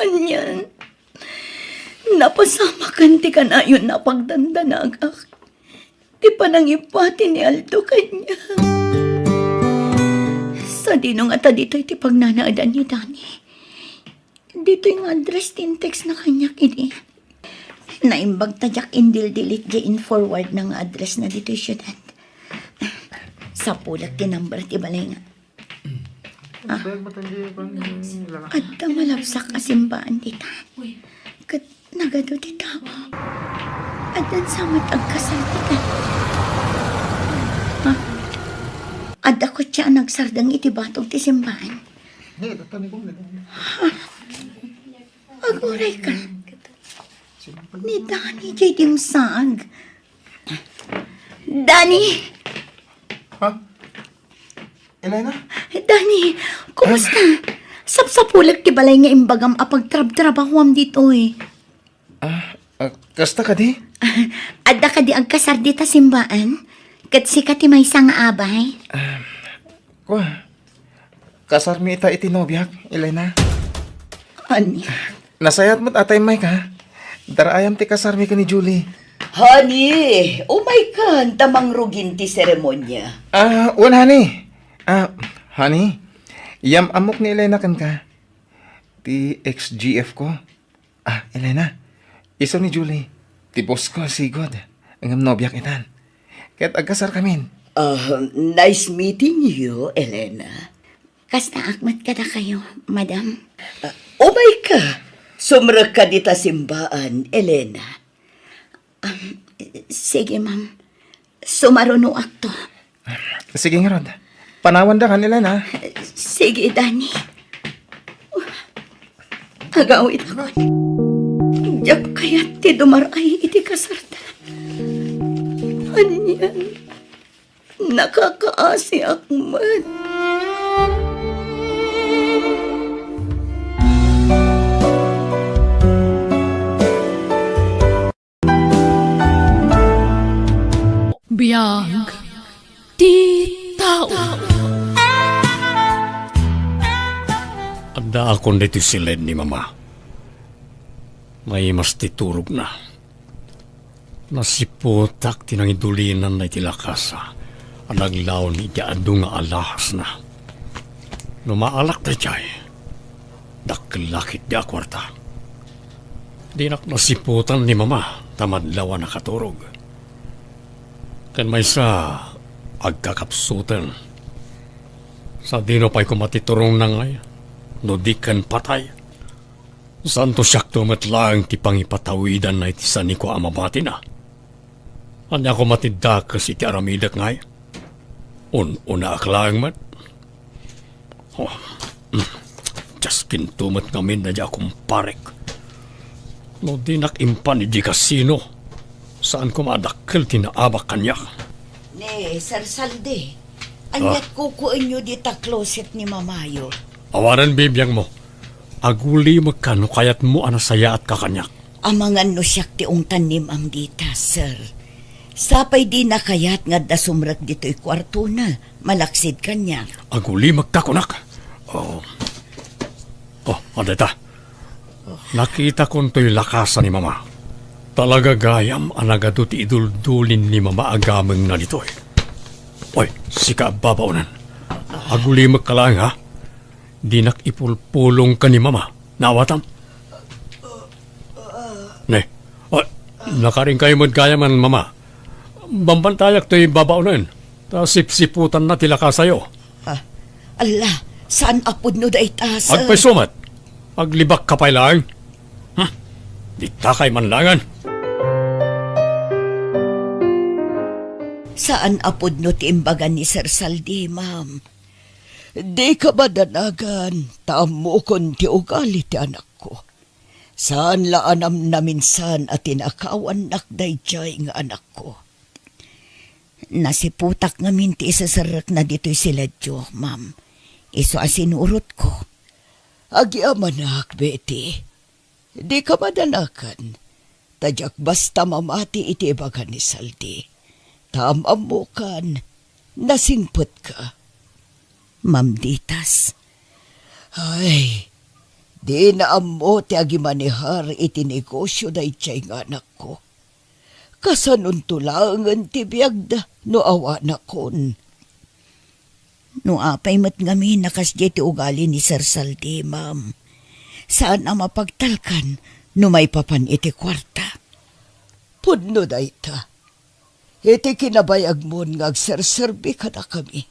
anian? Napasamakan ti kanayon a pagdandanagak ti panangipati ni Aldo kaniak. Sadino ngata ditoy ti pagnanaedan ni Dani? Ditoy nga address ti in-textna kaniak idi. Naimbag ta diak indil-delete diay in-forwardna nga addressna ditoy siudad. Sapulek ti number ti balay nga Ah. Adda malabsak a simbaan dita. Ket nagadu ti tao. Addan sa met agkasar dita. Ha? Adda kotse a nagsardeng iti batog ti simbaan. Ha? Aguray ka. Ni Dani diay dimsaag. Dani! Ha? Elena? Dani, kumusta? Ah. Sapsapulek ti balay nga imbagam a pagtrabtrabahuam ditoy. Ah, ah, kasta kadi? Adda kadi agkasar dita simbaan? Ket sika ti maysa nga abay? Ah, kua, kasarmi ita iti nobiak, Elena. Ania? Nasayaat met a ta immayka. Daraayam ti kasarmi ken ni Julie. Honey, umaykan ta mangrugin ti seremonia. Ah, wen, honey. Ah, honey, yam-ammok ni Elena kenka. Ti ex-G F ko. Ah, Elena, isu ni Julie. Ti boss ko, sigud. Ngem nobiak itan. Ket agkasarkamin. Ah, nice meeting you, Elena. Kastaak met kadakayo, madam. Ah, umayka. Sumrekka dita simbaan, Elena. Am, sige, ma'am. Sumarunoakto. Sige ngarud. Panawandakan, Elena. Sige, Dani. Agawidakon. Diak kayat ti dumar-ay iti kasarda. Anian? Nakakaasiak met. Biag ti tao. Addaakon ditoy siled ni Mama. Naimas ti turogna. Nasiputak ti nangidulinanna iti lakasa a naglaon iti adu nga alahasna. No maalak daydiay, dakkel la ketdi a kuarta. Dinak nasiputan ni Mama ta madlaw a nakaturog. Ken maysa, agkakapsuten. Sadino pay koma ti turongna ngay, no di ken patay? Santo siakto met laeng ti pangipatawidanna iti saniko a mabatina. Ania koma ti dakes iti aramidek, ngay? Un-unaak laeng met. Oh, mm. Diaskinto met ngamin daydiay a kumparek. No dinak impan idiay kasino, saan koma a dakkel ti naabak kaniak. Ne, Sir Saldi, ania't kukuenyo dita closet ni mamayo? Awanen bibiangmo. Agulimekka no kayatmo a nasayaatka kaniak. Amangan no siak ti ungtan ni Ma'am dita, sir. Sapay dina kayat nga adda sumrek ditoy kuartona, malaksid kaniak. Agulimekka, kunak. Oh. Oh, adda ita. Nakitakon toy lakasa ni Mama. Talaga gayam a nagadu ti iduldulin ni Mama a gamengna ditoy. Oy, sika a babaonen. Agulimekka laeng, ha? Dinak ipulpulong ken ni Mama. Naawatam? Ne. Ah, nakarinkayo met gayamen, Mama. Bambantayak toy babaonen. Ta sipsiputanna ti lakasayo. Ah, ala, saan a pudno dayta, sir? Agpayso met. Aglibakka pay laeng. Hmm. Ditakay man laengen. Saan a pudno ti imbaga ni Sir Saldi, ma'am. Dika madanagan, ta ammokon ti ugali ti anakko. Saan la a namnaminsan a tinakawannak daydiay nga anakko. Nasiputak ngamin ti iseserrekna ditoy siledio, ma'am. Isu a sinurotko. Agyamanak, Betty. Dika madanagan, ta diak basta mamati iti ibaga ni Saldi. Ta am-ammokan, nasingpetka. Ma'am Ditas. Ay, dina ammo ti agimanehar iti negosio daydiay nga anakko. Kasanonto laengen ti biagda no awanakon? No apay met ngamin a kasdiay ti ugali ni Sir Saldi, ma'am, saan a mapagtalkan no maipapan iti kuarta. Pudno dayta. Iti kinabayagmon nga agserserbi kadakami.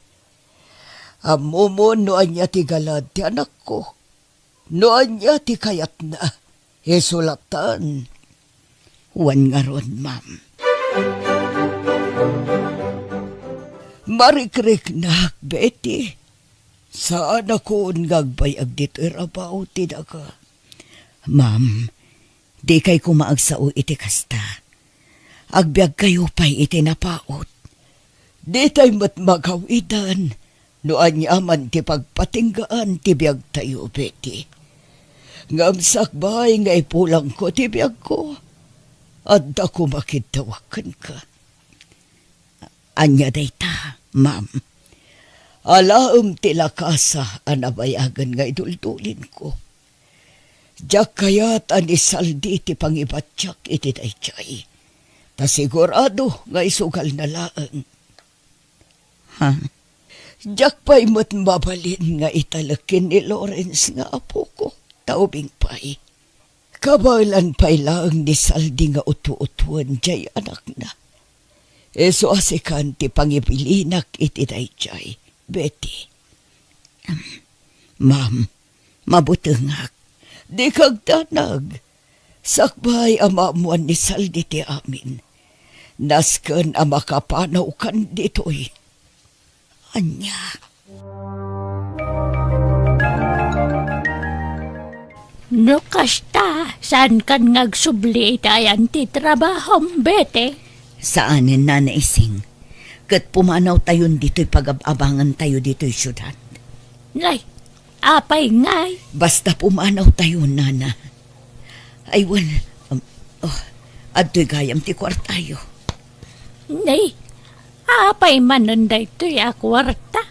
Ammomon no ania ti galad ti anakko. No ania ti kayatna, isu latta. Wen ngarud, ma'am. Marikriknak, Betty. Saanakon nga agbayag ditoy rabaw ti daga. Ma'am, dikay koma agsao iti kasta. Agbiagkayo pay iti napaut. Ditay met magawidan no aniaman ti pagpatinggaan ti biagtayo, Betty. Ngem sakbay nga ipulangko ti biagko, adda koma kiddawak kenka. Ania dayta, ma'am? Alaem ti lakasa a nabayagen nga iduldulinko. Diak kayat a ni Saldi ti pangibatiak iti daydiay. Ta sigurado nga isugalna laeng. Ha? Diak pay met mabalin nga italek ken ni Lawrence nga apoko, ta ubing pay. Kabaelan pay laeng ni Saldi nga utu-utuen diay anakna. Isu a sikan ti pangibilinak iti daydiay, Betty. Ma'am, mabutengak. Dika agdanag. Sakbay a maammoan ni Saldi ti amin, nasken a makapanawkan ditoy. Ania? No kasta, saankan nga agsubli iti ayan ti trabahom, Betty? Saanen, Nana Ising. Ket pumanawtayon ditoy pagab-abangantayo ditoy siudad. Nay, apay ngay? Basta pumanawtayo, Nana. Ay, wen, um, oh, adtoy gayam ti kuartayo. Nay, apay manen daytoy a kuarta?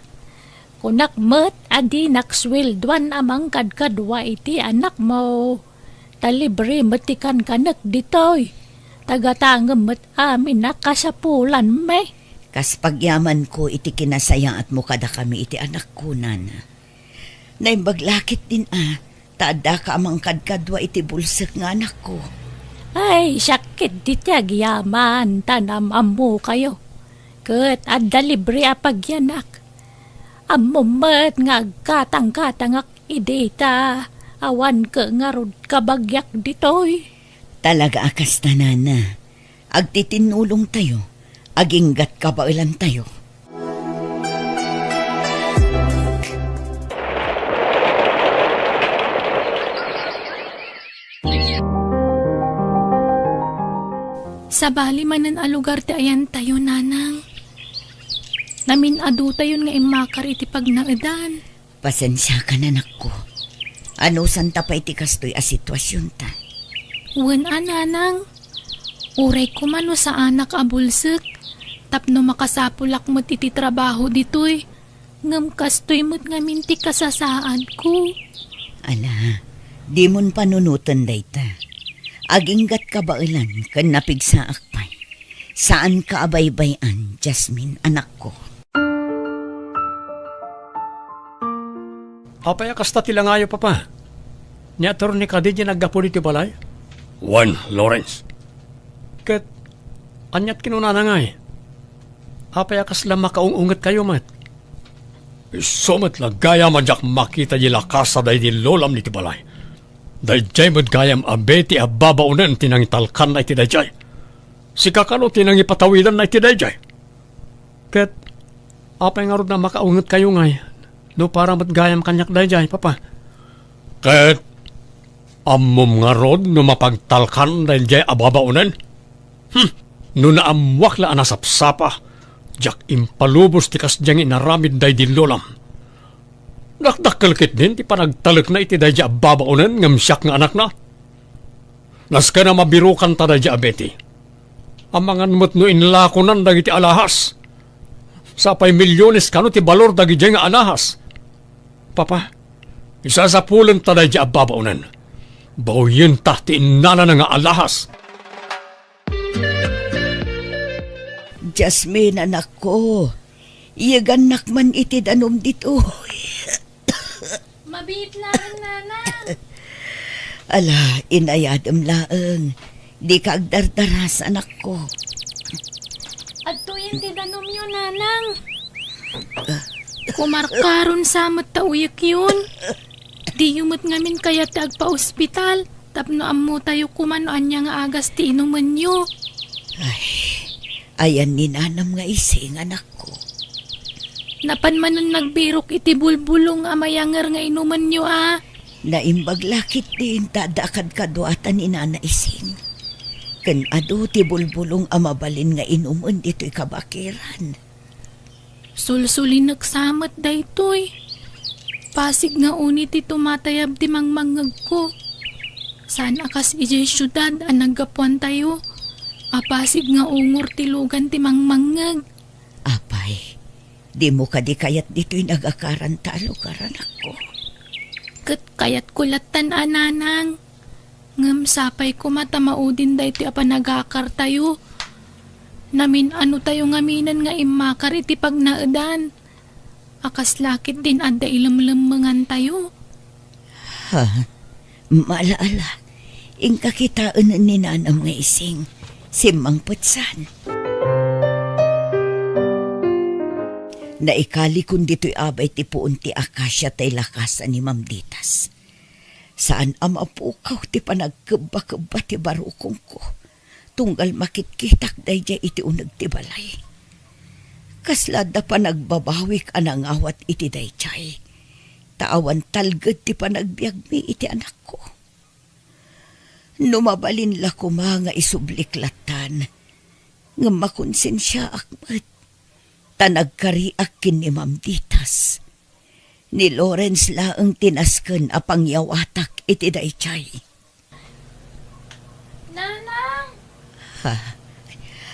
Kunak met a dinak sueldoan a mangkadkadua iti anakmo. Ta libre met ti kankanek ditoy. Tagatangem met amin a kasapulanmi. Kas pagyamanko iti kinasayaatmo kadakami iti anakko, Nana. Naimbag la ketdin a, ta addaka a mangkadkadua iti bulsek nga anakko. Ay, siak ketdi ti agyaman, ta naam-ammokayo. Ket adda libre a pagyanak. Ammom met nga agkatangkatangak idi ta awan ket ngarud kabagiak ditoy. Talaga a kasta, Nana. Agtitinnulongtayo. Aginggat kabaelantayo. Sabali manen a lugar ti ayantayo, Nanang. Namin-adutayon nga immakar iti pagnaedan. Pasensiakan, anakko. Anusanta pay ti kastoy a situasionta? Wen a, Nanang. Uray koma no saanak a bulsek, tapno makasapulak met iti trabaho ditoy. Ngem kastoy met ngamin ti kasasaadko. Ala, dimon panunoten dayta. Aginggat kabaelan ken napigsaak pay. Saanka a baybay-an, Jasmine, anakko. Apay a kasta ti langayo, Papa? Ni Attorney kadi diay naggapu ditoy balay? Wen, Lawrence. Ket aniat kinunana ngay? Apay a kasla makaung-ungetkayo met? Isu met la gayam a diak makita di lakasa daydi lolam ditoy balay. Daydiay met gayam a Betty a babaonen ti nangitalkanna iti daydiay. Sika kano ti nangipatawidanna iti daydiay. Ket apay ngarud a makaungetkayo ngay no para met gayam kaniak daydiay, Papa? Ket ammom ngarud no mapagtalkan daydiay a babaonen? Hmm, no naammoak la a nasapsapa, diak impalubos ti kasdiay nga inaramid daydi lolam. Dakdakkel ketdin ti panagtalekna iti daydiay a babaonen ngem siak nga anakna. Nasken a mabirokanta daydiay a Betty. Amangan met no inlakonan dagiti alahas. Sapay milyones kano ti balor dagidiay nga alahas. Papa, isasapulenta daydiay a babaonen. Bawyenta ti innalana nga alahas. Jasmine, anakko, iyegannak man iti danum ditoy. Mabiit laeng, Nanang. Ala, inayadem laeng. Dika agdardaras, anakko. Adtoyen ti danumyo, Nanang. Kumarkaron sa met ta uyekyon. Diyo met ngamin kayat ti agpaospital tapno ammotayo koma no ania nga agas ti inumenyo. Ay, ayan ni Nanam nga Ising, anakko. Napan manen nagbirok iti bulbulong a mayanger nga inumenyo a. Naimbag la ketdin ta adda kadkaduatan ni Nana Ising. Ken adu ti bulbulong a mabalin nga inumen ditoy kabakiran. Sulsulinek sa met daytoy. Pasig nga uni ti tumatayab ti mangmangngegko. Saan a kas idiay siudad a naggapuantayo a pasig nga ungor ti lugan ti mangmangngeg. Apay, dimo kadi kayat ditoy nagakaranta a lugar, anakko? Ket kayatko lattan a, Nanang. Ngem sapay koma ta maudin daytoy a panagakartayo. Namin-anotayo ngaminen nga immakar iti pagnaedan. A kasla ketdin adda ilemlemmengantayo. Ha? Mala-ala, inka kitaen ni Nanam nga Ising. Simmangpetsan. Naikalikon ditoy abay ti puon ti akasia tay lakasa ni Ma'am Ditas. Saan a mapukaw ti panagkebbakebba ti barukongko, tunggal makitkitak daydiay iti uneg ti balay. Kasla adda panagbabawik a nangawat iti daydiay, ta awan talged ti panagbiagmi iti anakko. No mabalin la koma nga isublik lattan, ngem makonsensiaak met, ta nagkariak ken ni Ma'am Ditas. Ni Lawrence laeng ti nasken a pangyawatak iti daydiay. Nanang! Ha?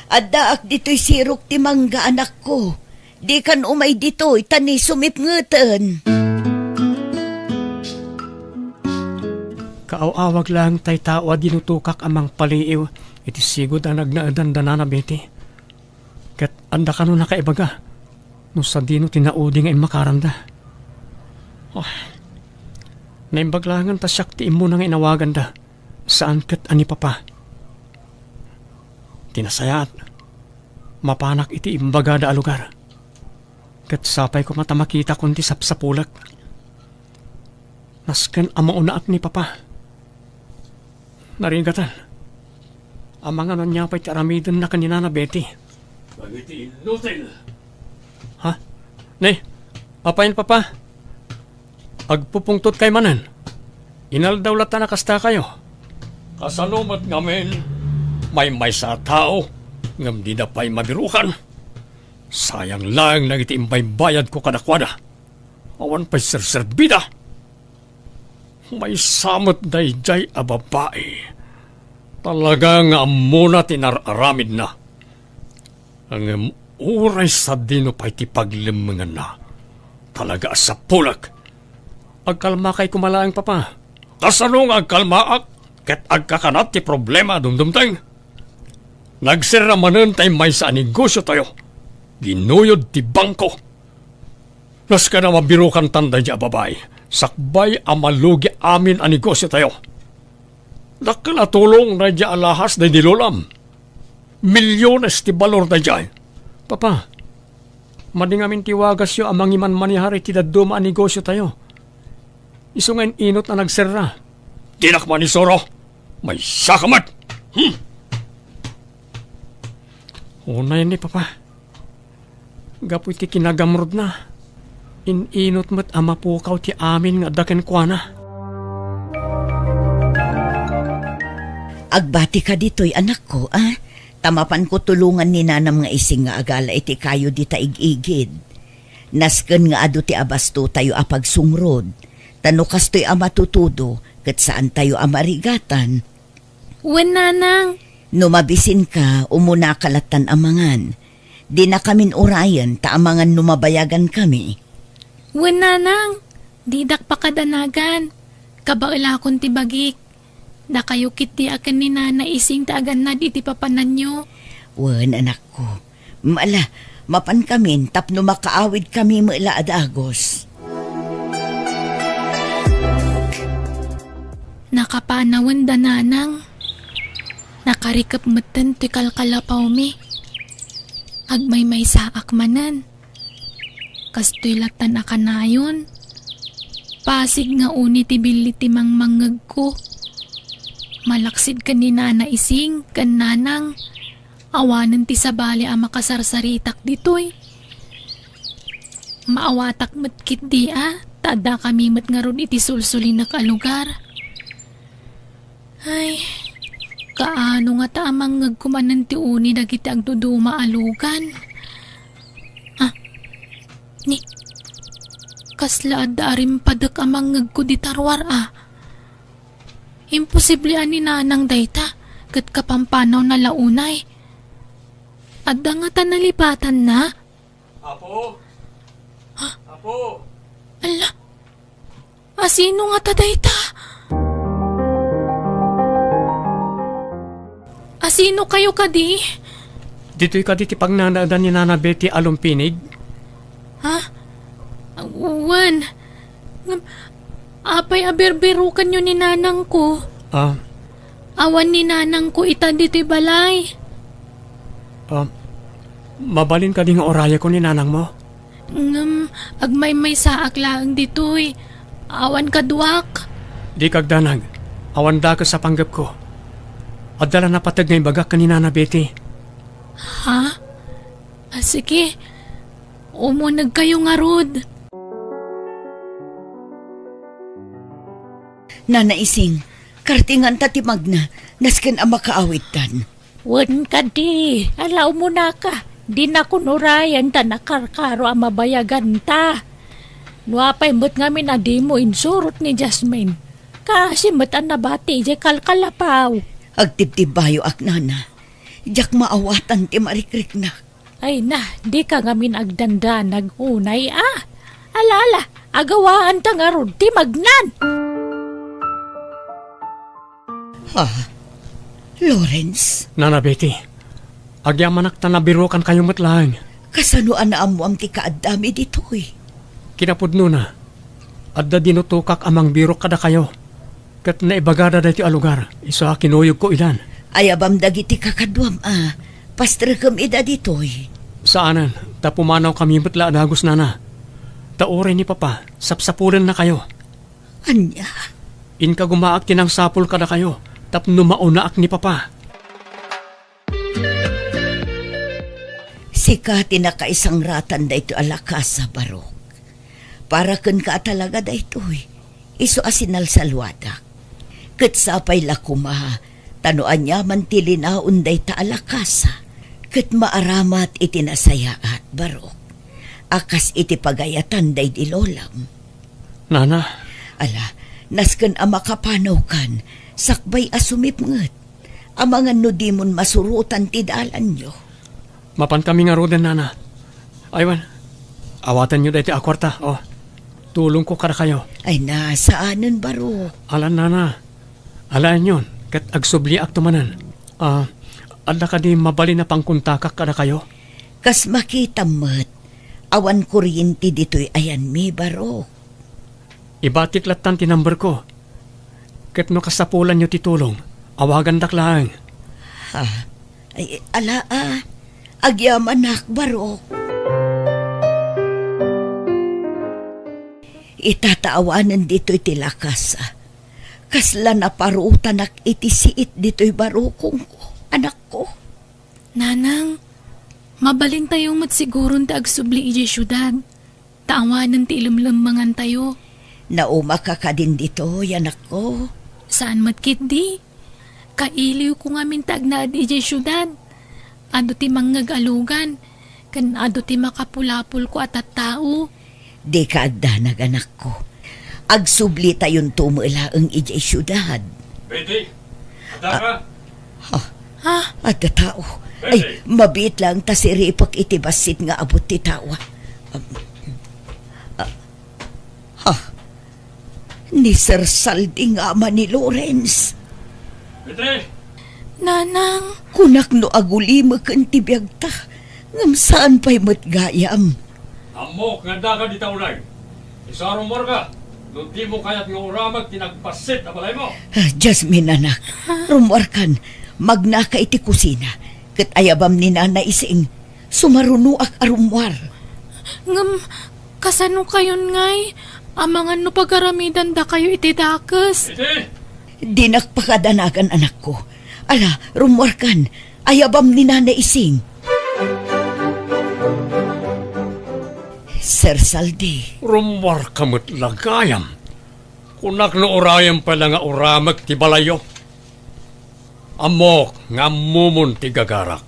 Addaak ditoy sirok ti mangga, anakko. Dikan umay ditoy, ta ni sumipngeten. Kaaw-awag laeng tay tao a dinutokak a mangpaliiw iti sigud a nagnaedan da Nana Betty. Ket adda kano nakaibaga no sadino ti naudi nga immakaranda. Oh, naimbag laengen ta siak ti immuna nga inawaganda, saan ket a ni Papa. Ti nasayaat, mapanak iti imbagada a lugar. Ket sapay koma ta makitakon ti sapsapulek. Nasken a maunaak ni Papa. Narigatan. Amangan ania pay ti aramidenna ken ni Nana Betty. dagiti inutil. Ha? Ne, apay, Papa? Agpupungtotkay manen. Inaldaw latta a kastakayo. Kasano met ngamin, maymaysa a tao, ngem dida pay mabirukan. Sayang laeng dagiti imbaybayadko kadakuada. Awan pay serserbida. Maysa met daydiay a babai. Talaga nga ammona ti nar-aramidna. Ngem uray sadino pay ti paglemmenganna. Talaga a sapulek. Agkalmakay koma laeng, Papa. Kasano nga agkalmaak ket agkakanat ti problema a dumdumteng? Nagserra manen tay maysa a negosiotayo. Ginuyod ti bangko. Nasken a mabirukantan daydiay a babai, sakbay a malugi amin a negosiotayo. Dakkel a tulong daydiay a lahas daydi lolam. Milyones ti balor daydiay. Papa, madi ngamin ti wagasyo a mangimanmanehar iti dadduma a negosiotayo. Isu nga in-inot a nagserra. Dinak manisuro. Maysaka met. Hmm. Unayen ni Papa. Gapu iti kinagamrudna, in-inot met a mapukaw ti amin nga adda kenkuana. Agbatika ditoy, anakko, a? Ta mapanko tulongan ni Nanam nga Ising nga agala iti kayo dita ig-igid. Nasken nga adu ti abastotayo a pagsungrod, ta no kastoy a matutudo, ket saantayo a marigatan. Wen, Nanang. No mabisinka, umunaka lattan a mangan. Dinakamin urayen ta amangan no mabayagankami. Wen, Nanang. Didak pakadanagan. Kabaelakon ti bagik. Dakayo ketdi a ken ni Nana Ising ti agannad iti papananyo. Wen, anakko. Ala, mapankamin tapno makaawidkami met la a dagus. Nakapanawenda, Nanang. Nakarikep metten ti kalkalapawmi. Agmaymaysaak manen. Kastoy lattan a kanayon. Pasig nga uni ti billi ti mangmangngegko. Malaksid ken ni Nana Ising ken Nanang. Awanen ti sabali a makasarsaritak ditoy. Maawatak met ketdi a, ta addakami met ngarud iti sulsulinek a lugar. Ay, kaano ngata a mangngegko manen ti uni dagiti agduduma a lugan? Ah, ni, kasla adda a rimpadek a mangngegko dita ruar a. Imposible a ni Nanang dayta, ket kapampanaw na la unay. Adda ngata nalipatanna? Apo? Ha? Apo? Ala, asino ngata dayta? Asino kayo kadi? Ditoy kadi ti pagnanaedan ni Nana Betty a lumpinig? Ha? Wen. Ngem, apay a birbirukanyo ni nanangko? Ah. Awan ni nanangko ita ditoy balay. Ah, mabalin kadi nga urayeko ni nanangmo? Ngem, agmaymaysaak laeng ditoy. Awan kaduak. Dika agdanag. Awan dakes a panggepko. Adda la napateg nga ibagak ken ni Nana Betty. Ha? Ah, sige. Umunegkayo ngarud. Nana Ising, kartinganta ti magna, nasken a makaawidtan. Wen kadi, ala umunaka, dinakon urayen ta nakarkaro a mabayaganta. No apay met ngamin a dimo insurot ni Jasmine, kaasi met a nabati idiay kalkalapaw. Agtibtibbayoak, nana. Diak maawatan ti marikriknak. Ay na, dika ngamin agdandanag unay a. Ala, ala, agawaanta ngarud ti magnan. Ha? Lawrence? Nana Betty, agyamanak ta nabirukankayo met laeng. Kasano a naammoam ti kaaddami ditoy? Kinapudnona, adda dinutokak a mangbirok kadakayo. Ket naibagada daytoy a lugar, isu a kinuyogko idan. Ayabam dagiti kakaduam a pastrekem ida ditoy. Saanen, ta pumanawkami met la a dagus, nana. Ta uray ni Papa, sapsapulennakayo. Ania? Inkagumaak ti nangsapul kadakayo, tapno maunaak ni Papa. Sika ti nakaisangratan daytoy a lakasa, Barok. Para kenka a talaga daytoy, isu a sinalsaluadak. Ket sapay la koma, ta no aniaman ti linaon dayta a lakasa, ket maaramat iti nasayaat, Barok, a kas iti pagayatan daydi lolam. Nana. Ala, nasken a makapanawkan, sakbay a sumipnget. Amangan no dimon masurotan ti dalanyo. Mapankami ngaruden, Nana. Aywan, awatenyo daytoy a kuarta, o. Tulongko kadakayo. Ay na, saanen, Barok. Ala, Nana. Alaenyon, ket agsubliakto manen. A, adda kadi mabalin a pangkontakak kadakayo? Kas makitam met, awan kuryente ditoy ayanmi, Barok. Ibatik lattan ti numberko. Ket no kasapulanyo ti tulong, awagandak laeng. Ha? Ay, ala a. Agyamanak, Barok. Ita ta awanen ditoy ti lakasa. Kasla naparutanak iti siit ditoy barukongko, anakko. Nanang, mabalintayo met siguron ti agsubli idiay siudad. Ta awanen ti ilemlemmengantayo. Naumaka kadin ditoy, anakko? Saan met ketdi. Kailiwko ngamin ti agnaed idiay siudad. Adu ti mangngeg a lugan, ken adu ti makapulapolko a tattao. Dika agdanag, anakko. Agsublitayonto met laeng idiay siudad. Betty, addaka? Ha? Ha? Adda tao. Ay, mabiit laeng ta siripek iti bassit nga abut ti tao. Um, ah, ha? Ni Sir Saldi nga ama ni Lawrence. Betty! Nanang! Kunak no agulimeken ti biagta, ngem saan pay met gayam. Ammok nga addaka dita unay. Isu a rummuarka, no dimo kayat nga uramek ti nagbassit a balaymo. Ah, Jasmine, anak, rummuarkan, magnaka iti kusina, ket ayabam ni Nana Ising, sumarunoak a rummuar. Ngem, kasano kayon ngay? Amangan no pagaramidandakayo iti dakes. Iti? Dinak pakadanagan, anakko. Ala, rummuarkan, ayabam ni Nana Ising. Sir Saldi. Rummuarka met la gayam. Kunak no urayem pay la nga uramek ti balayyo. Ammok nga ammomon ti gagarak.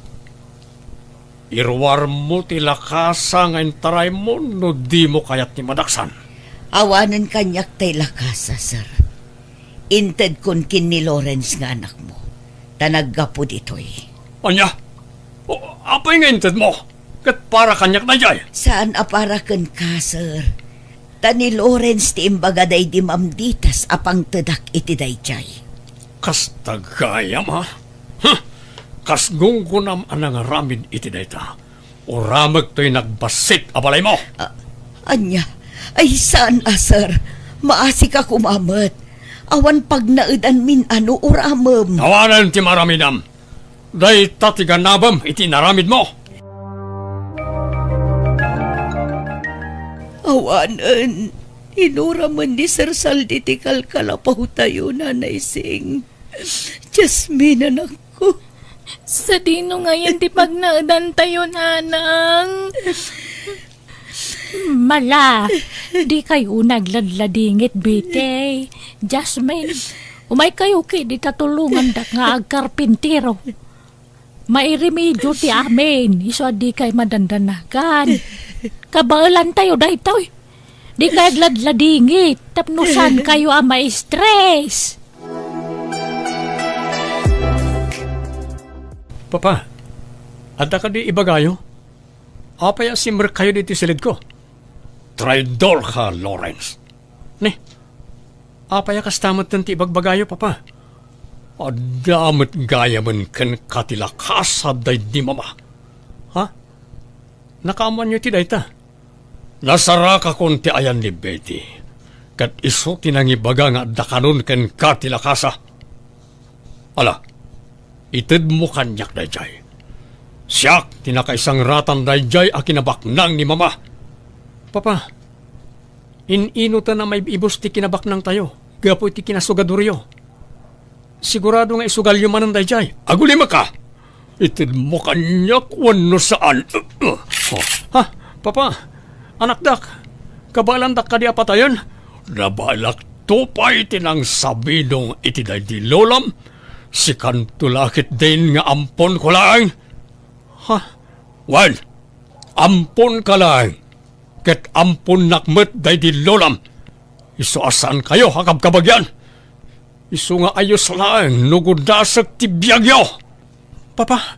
Iruarmo ti lakasa nga intaraymo no dimo kayat ti madaksan. Awanen kaniak tay lakasa, sir. Intedkon ken ni Lawrence nga anakmo, ta naggapu ditoy. Ania? O, apay nga intedmo? Ket para kaniak daydiay? Saan a para kenka, sir. Ta ni Lawrence ti imbaga daydi mamditas a pangtedak iti daydiay. Kasta gayam, ha? Huh! Kas gunggonam a nangaramid iti dayta. Uramek toy nagbassit a balaymo. A-, ania? Ay, saan a, sir. Maasika koma met. Awan pagnaedanmin a no uramem. Awanen ti maaramidam. Dayta ti ganabem iti inaramidmo. Awanen, inuramen ni Sir Saldi ti kalkalapawtayo, Nanay Sing. Jasmine, anakko. Sadino ngayen ti pagnaedantayo, nanang? Mala, dikay unay agladladingit, Betty. Jasmine, umaykayo ketdi ta tulongandak nga agkarpintero. Mairemedio ti amin, isu a dikay madandanagan. Kabaelantayo daytoy. Dikay agladladingit, tapno saankayo a ma-stress. Papa, adda kadi ibagayo? Apay a simrekkayo ditoy silidko? Traidorka, Lawrence. Ni, apay a kasta metten ti ibagbagayo, Papa? Adda met gayamen kenka ti lakasa daydi mama. Ha? Nakaammoanyo ti dayta? Nasarakakon ti ayan ni Betty, ket isu ti nangibaga nga adda kanon kenka ti lakasa. Ala, itedmo kaniak daydiay. Siak ti nakaisangratan daydiay a kinabaknang ni Mama. Papa, in-inoten a maib-ibus ti kinabaknangtayo gapu iti kinasugadoryo. Sigurado nga isugalyo manen daydiay. Agulimekka! Itedmo kaniak wenno saan? Ha? Papa, anakdak, kabaelandak kadi a patayen? Nabaelakto pay ti nangsabinong iti daydi lolam, sikanto la ketdin nga amponko laeng. Ha? Wen, amponka laeng, ket amponnak met daydi lolam. Isu a saankayo a kabkabagian. Isu nga ayos laeng no gudasek ti biagyo. Papa,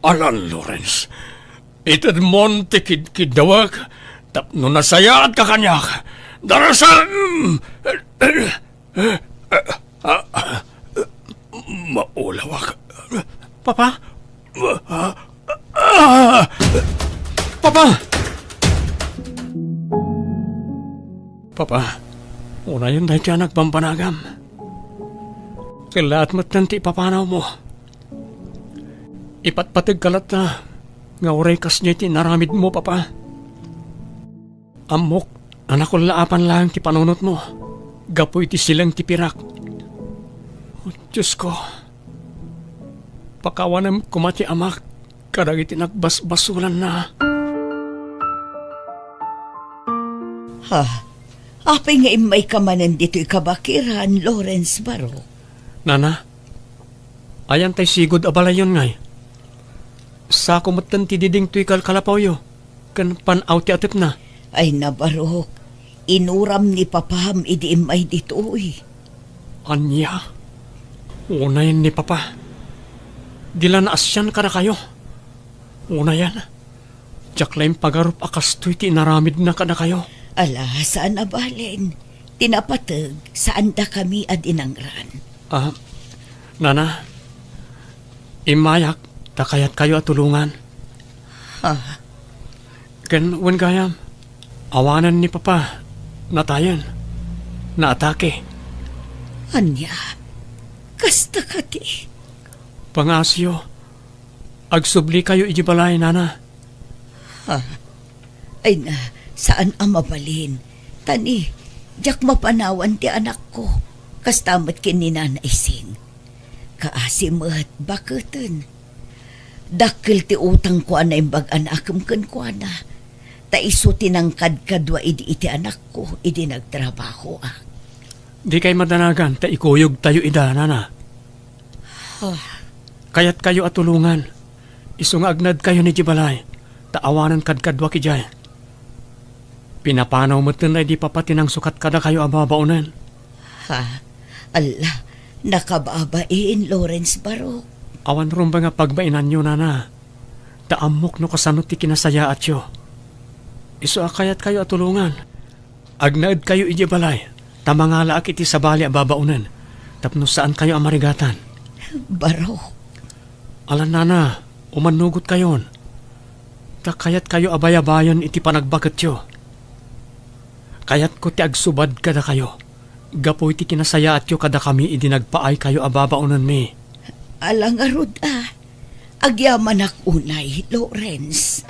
ala, Lawrence, itedmon ti kidkiddawek tapno nasayaatka kaniak. Darasem! Maulawak. Papa? Papa! Papa, unayen daytoy a nagbambanagam. Kellaat metten ti ipapanawmo. Ipatpategka latta nga uray kasdiay ti inaramidmo, Papa. Ammok a nakullaapan laeng ti panunotmo gapu iti sileng ti pirak. O Diosko, pakawanem koma ti amak kadagiti nagbasbasolanna. Ha? Apay nga immayka manen ditoy kabakiran, Lawrence Barok? Nana, ayan tay sigud a balayyon ngay? Sako metten ti diding toy kalkalapawyo ken pan-aw ti atepna. Ay, nabarok, inuram ni papam idi immay ditoy. Ania? Unayen ni papa. Di la naasian kadakayo. Unayen, diak la impagarup a kastoy ti inaramidna kadakayo. Ala, saan a balen. Ti napateg, saan dakami a dinangran. Ah, nana, immayak ta kayatkayo a tulongan. Ha? Ken wen gayam, awanen ni papa, natayen, naatake. Ania? Kasta kadi? Pangaasiyo, agsublikayo iti balay, nana. Ha? Ay na, saan a mabalin. Tani, diak mapanawan ti anakko. Kasta met ken ni Nana Ising. Kaasi met, baketen. Dakkel ti utangko a naimbag a naakem kenkuana. Ta isu ti nangkadkadua idi iti anakko, idi nagtrabahoak. Dikay madanagan ta ikuyogtayo ida, nana. Ah. Kayatkayo a tulongan. Isu nga agnaedkayon idiay balay, ta awanen kadkaduak idiay. Pinapanaw metten daydi papa ti nangsukat kadakayo a babaonen. Ha? Alla, nakababain, Lawrence Barok. Awan rumbeng a pagbainanyo, nana. Ta ammok no kasano ti kinasayaatyo. Isu a kayatkayo a tulongan. Agnaedkayo idiay balay, ta mangalaak iti sabali a babaonen, tapno saankayo a marigatan. Barok. Alan, nana, umannugotkayon. Ta kayatkayo a bayabayen iti panagbaketyo. Kayatko ti agsubad kadakayo, gapu iti kinasayaatyo kadakami idi nagpaaykayo a babaonenmi. Ala ngarud a, agyamanak unay, Lawrence.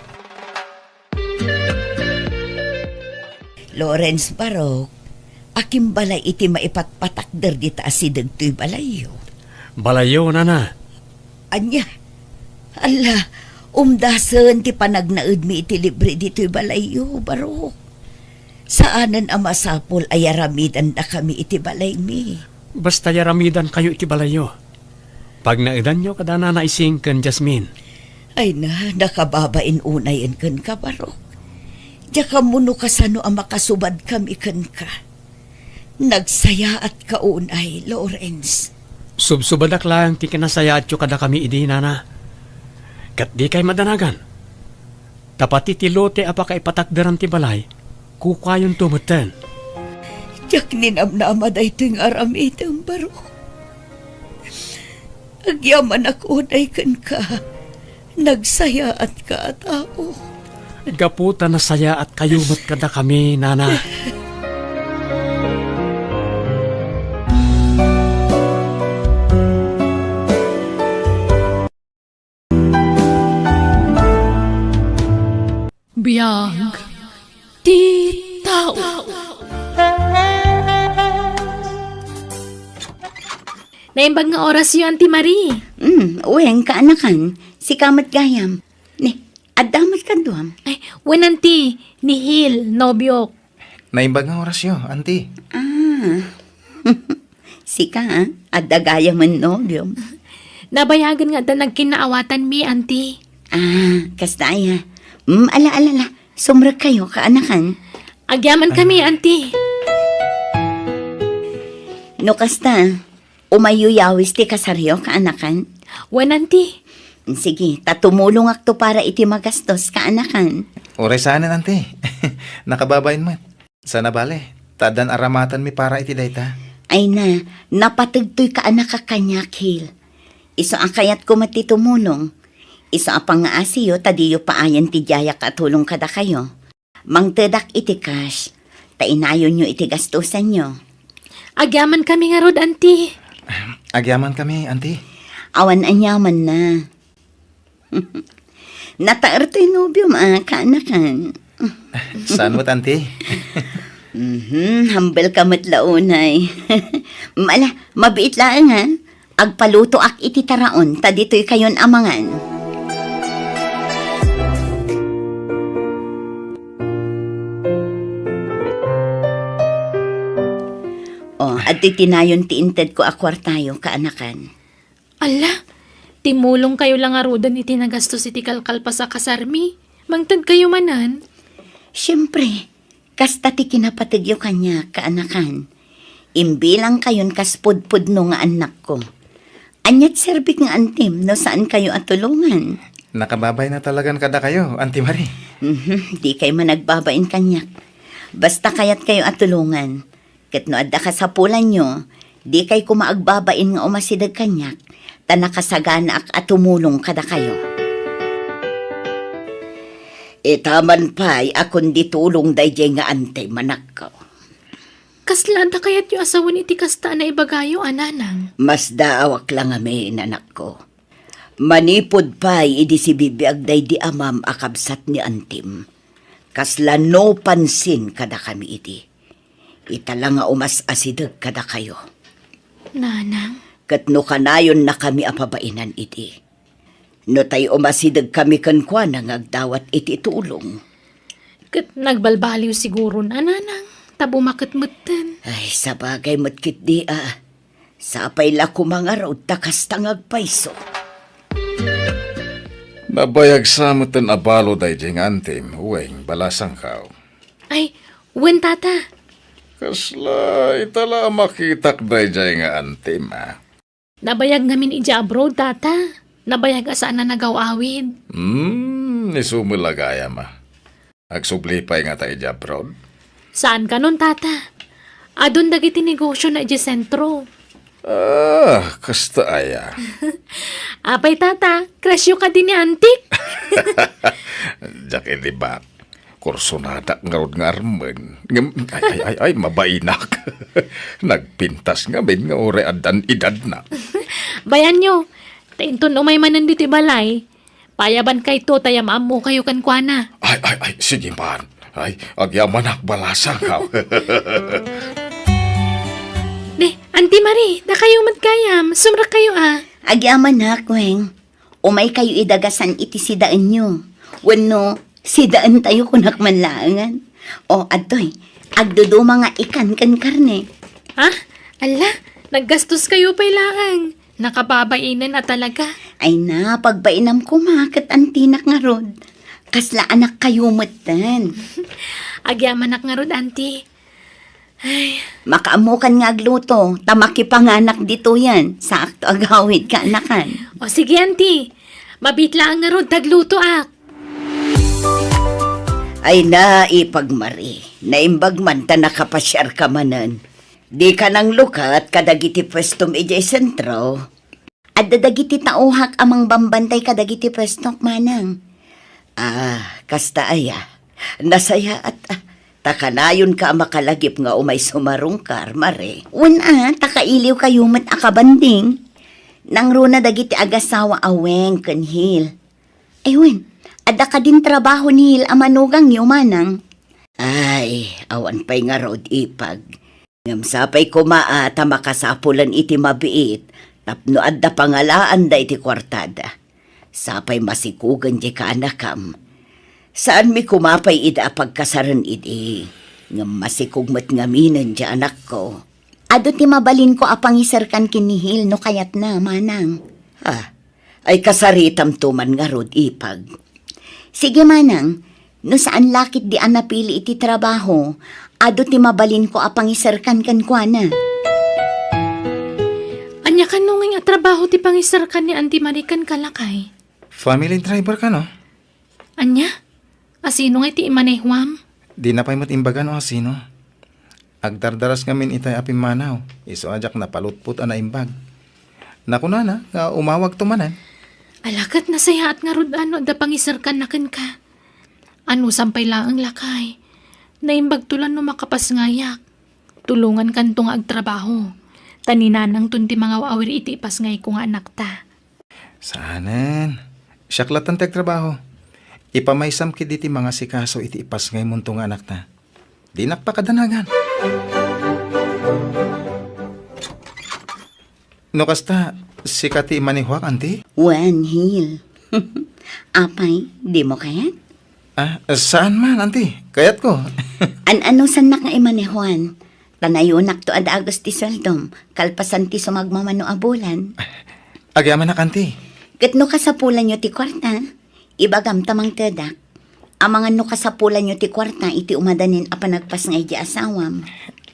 Lawrence Barok, akimbalay iti maipatpatakder dita asideg toy balayyo. Balayyo, nana. Ania? Alla, umdasen ti panagnaedmi iti libre ditoy balayyo, Barok. Saanen a masapul a yaramidandakami iti balaymi. Basta yaramidankayo iti balayyo. Pagnaedanyo kada Nana Ising ken Jasmine. Ay na, nakababain unayen kenka, Barok. Diak ammo no kasano a makasubadkami kenka. Nagsayaatka unay, Lawrence. Subsubadak laeng ti kinasayaatyo kadakami idi, nana. Ket dikay madanagan. Ta pati ti lote a pakaipatakderan ti balay, kukuayonto metten. Diak ninamnama daytoy nga aramidem, Barok. Agyamanak unay kenka. Nagsayaatka a tao. Gapu ta nasayaatkayo met kadakami, nana. Biag ti tao. Naimbag nga orasyo, Auntie Marie. Hmm, wen, kaanakan. Sika met gayam. Ni, adda met kaduam. Ay, wen, Auntie. Ni Hil, nobiok. Naimbag nga orasyo, Auntie. Ah. Sika, ah? Adda gayamen nobiom. Nabayagen nga adda nagkinnaawatanmi, Auntie. Ah, kasta aya. Hmm, ala, ala, ala. Sumrekkayo, kaanakan. Agyaman kami, Auntie. No kasta, umayyo yawis ti kasaryo, kaanakan? Wen, Auntie. Sige, ta tumulongakto para iti magastos, kaanakan. Uray saanen, Auntie. Nakababain met. Saan a bale, ta addan aramatenmi para iti dayta. Ay na, napategtoy kaanakak kaniak, Hil. Isu a kayatko met ti tumulong. Isu a pangngaasiyo ta diyo paayen ti diayak a tulong kadakayo. Mangtedak iti cash, ta inayonyo iti gastusanyo. Agyaman kami ngarud, Auntie. Agyaman kami, Auntie. Awan aniamanna. Nataer toy nobiom a kaanakan. Saan met, Auntie? Mhm, humble ka met la unay. Ala, mabiit laeng, ha? Agpalutoak iti taraon, ta ditoy kayon a mangan. O, adtoy tinayon ti intedko a kuartayo, kaanakan. Ala, timulongkayo la ngaruden iti nagastos iti kalkalpas a kasarmi. Mangtedkayo manen? Siempre, kasta ti kinapategyo kaniak, kaanakan. Imbilangkayon kas pudpudno nga annakko. Ania ti serbik nga antim no saankayo a tulongan? Nakababain a talagan kadakayo, Auntie Marie. Mhm, dikay managbabain kaniak. Basta kayatkayo a tulongan. Ket no adda kasapulanyo, dikay koma agbabain nga umasideg kaniak, ta nakasaganaak a tumulong kadakayo. Ita man pay a kundi tulong daydiay nga antim, anakko. Kasla adda kayatyo a sawen iti kasta a naibagayo, a nanang? Masdaawak la ngamin, anakko. Manipud pay idi sibibiag daydi amam a kabsat ni antim, kasla no pansin kadakami idi. Ita la nga umas-asideg kadakayo. Nanang? Ket no kanayonnakami a pabainan idi, no tay umasidegkami kenkuana nga agdawat iti tulong. Ket nagbalbaliw siguron, a nanang, ta bumaket metten. Ay, sabagay met ketdi a. Sapay la koma ngarud ta kasta nga agpayso. Nabayag sa metten a balo daydiay nga antim, wen, balasangkaw. Ay, wen, tata. Kasla, ita la a makitak daydiay nga antim, a. Nabayag ngamin idiay abroad, tata. Nabayag a saan a nagaw-awid. Hmm, isu met la gayam, a. Agsubli pay ngata idiay abroad? Saan kanon, tata. Adun dagiti negosiona idiay sentro. Ah, kasta aya. Apay, tata, crush-yo kadi ni antik? Diak ilibak. Kursonadak ngarud nga armen. Ngem, ay, ay, ay, ay, mabainak. Nagpintas ngamin nga uray addan edadna. Bayanyo, ta inton umay manen ditoy balay, payabankayto ta yam-ammokayo kenkuana. Ay, ay, ay, sige man. Ay, agyamanak, balasangkaw. Di, Auntie Marie, dakayo met gayam, sumrekkayo a. Agyamanak, Weng. Umaykayo idagasan iti sidaenyo. Wenno, sidaentayo kunak man laengen. O, adtoy, agduduma nga ikan ken karne. Ha? Ala, naggastoskayo pay laeng. Nakababainen a talaga. Ay na, pagbainam koma ket antinak ngarud. Kasla anakkayo metten. Agyamanak ngarud, Auntie. Ay. Makaammokan nga agluto, ta makipanganak ditoyen. Saakto agawid, kaanakan. O sige, Auntie. Mabiit laeng ngarud ta aglutoak. Ay na, Ipag Marie, naimbag man ta nakapasiarka manen. Dika nanglukat kadagiti puestom idiay sentro. Adda dagiti tauhak a mangbambantay kadagiti puestok, manang. Ah, kasta aya. Nasayaat, a. Ta kanayonka a makalagip nga umay sumarungkar, Marie. Wen a, ta kailiwkayo met a kabanding. Nangruna dagiti agasawa a Weng ken Hil. Ay wen, adda kadin trabaho ni Hil a manugangyo, manang? Ay, awan pay ngarud, Ipag. Ngem sapay koma a ta makasapulan iti mabiit tapno adda pangalaanda iti kuartada. Sapay masikugen diay kaanakam. Saanmi koma pay ida a pagkasaren idi, ngem masikog met ngaminen diay anakko. Adu ti mabalinko a pangiserkan ken ni Hil no kayatna, manang. Ah, ay kasaritamto man ngarud, ipag. Sige, manang, no saan la ketdi a napili iti trabaho, adu ti mabalinko a pangiserkan kenkuana. Ania kano ngay a trabaho ti pangiserkan ni Auntie Marie kenka, lakay? Family driver kano? Ania? Asino ngay ti imanehuam? Dina pay met imbaga no asino. Agdardaras ngamin itay a pimmanaw, isu a diak napalutpot a naimbag. Nakunana nga umawagto manen. Ala, ket nasayaat ngarud a no adda pangiserkanna kenka. Anusam pay laeng, lakay. Naimbagto la no makapasngayak. Tulongankanto nga agtrabaho. Ta ni nanangton ti mangaw-awir iti ipasngayko nga anakta. Saanen. Siak lattan ti agtrabaho. Ipamaysam ketdi ti mangasikaso iti ipasngaymonto nga anakta. Dinak pakadanagan. No kasta, sika ti imanehuak, Auntie? Wen, Hil. Apay, dimo kayat? Ah, saan man, Auntie. Kayatko. An-anusannak nga imanehuan. Ta nayonakto a dagus ti sueldom, kalpasan ti sumagmamano a bulan. Agyamanak, Auntie. Ket no kasapulanyo ti kuarta, ibagam ta mangtedak. Amangan no kasapulanyo ti kuarta iti umadanin a panagpasngay di asawam.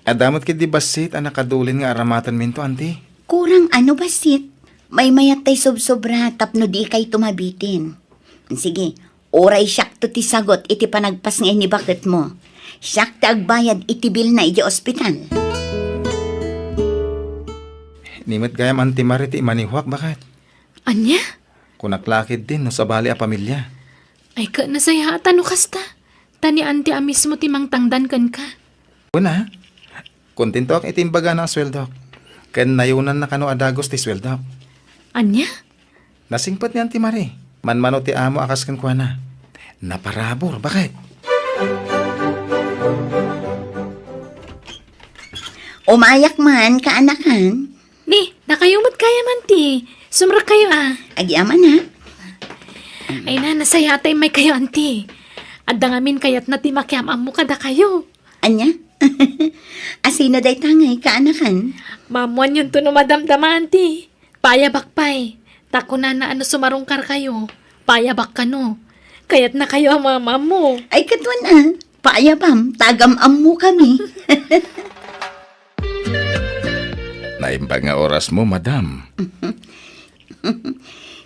Adda met ketdi bassit a nakadulin nga aramatenminto, Auntie. Kurang ano bassit? Maymayat tay sobsobra tapno di kayto mabitin. Sige, uray siakto ti sagut iti panagpasngay ni baketmo. Siak ti agbayad iti bilna idiay ospital. Ni met gayam Auntie Marie ti imanehuak, baket. Ania? Kunak la ketdin no sabali a pamilia. Ay, ket nasayaat a no kasta. Ta ni Auntie a mismo ti mangtangdan kenka. Kuna, kontentoak iti imbagana a sueldok. Ken nayonanna kano a dagus ti sueldok. Ania? Nasingpet ni Auntie Marie. Manmano ti amo a kas kenkuana. Naparabur, baket. Umayak man, kaanakan. Ni, dakayo met gayam, Auntie. Sumrekkayo, a. Agyamanak. Ay na, nasayaat a immaykayo, Auntie. Adda ngamin kayatna ti makiam-ammo kadakayo. Ania? Asino dayta ngay, kaanakan? Maammoanyonto no madamdama, Auntie. Paayabak pay. Ta kunana a no sumarungkarkayo, paayabak kano. Kayatnakayo a maam-ammo. Ay, ket wen a. Paayabam, ta agam-ammokami. Naimbag nga orasmo, madam.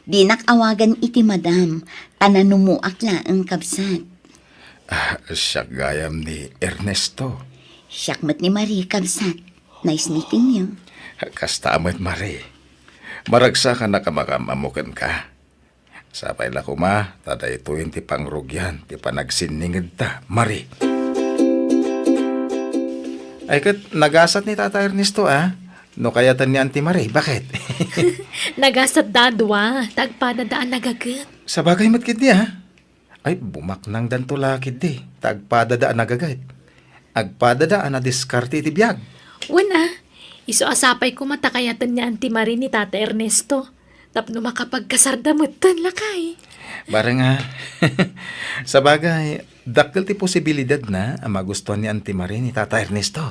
Dinak awagan iti madam, ta nanumoak laeng, kabsat. Ah, siak gayam ni Ernesto. Siak met ni Marie, kabsat. Nice meeting you. Kasta met, Marie. Maragsakanak a makiam-ammo kenka. Sapay la koma, ta daytoyen ti pangrugian ti panagsinningedta, Marie. Ay ket, nagasat ni Tata Ernesto, a. No kayaten ni Auntie Marie, baket? Nagasat da a dua, ta agpadada a nagaget. Sabagay met ketdi, a. Ay, bumaknangdanto la ketdi, ta agpadada a nagaget. Agpadada a nadiskarte iti biag. Wen a, isu a sapay koma ta kayaten ni Auntie Marie ni Tata Ernesto, tapno makapagkasarda metten, lakay. Bareng a, sabagay, dakkel ti posibilidadna a magustuan ni Auntie Marie ni Tata Ernesto.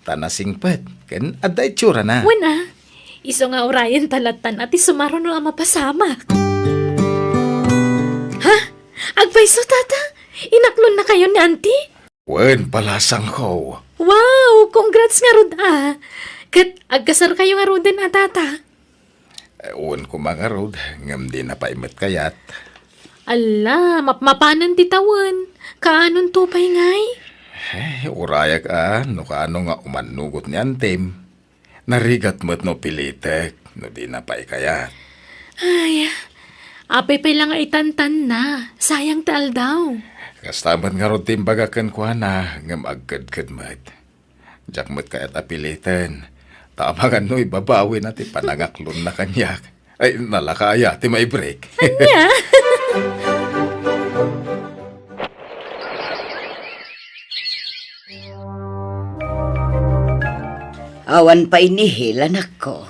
Ta nasingpet, ken adda itsurana. Wen a, isu nga urayen ta lattan a ti sumaruno a mapasamak. Ha? Agpayso, Tata? Inaklonnakayo ni Auntie? Wen, palasangko. Wow! Congrats ngarud a. Ket agkasarkayo ngaruden a, Tata? Eh, wen koma ngarud, ngem dina pay met kayat. Alla, mapmapanen ti tawen. Kaanonto pay ngay? Eh, urayak a, no kaano nga umannugot ni Antem. Narigat met no pilitek, no dina pay kayat. Ay, apay pay la nga itantanna, sayang ti aldaw. Kasta met ngarud ti imbagak kenkuana, ngem agkedked met. Diak met kayat a piliten, ta amangan no ibabawina ti panangaklonna kaniak. Ay, nalaka aya ti maibreak. Ania? Awan pay ni Hil, anakko.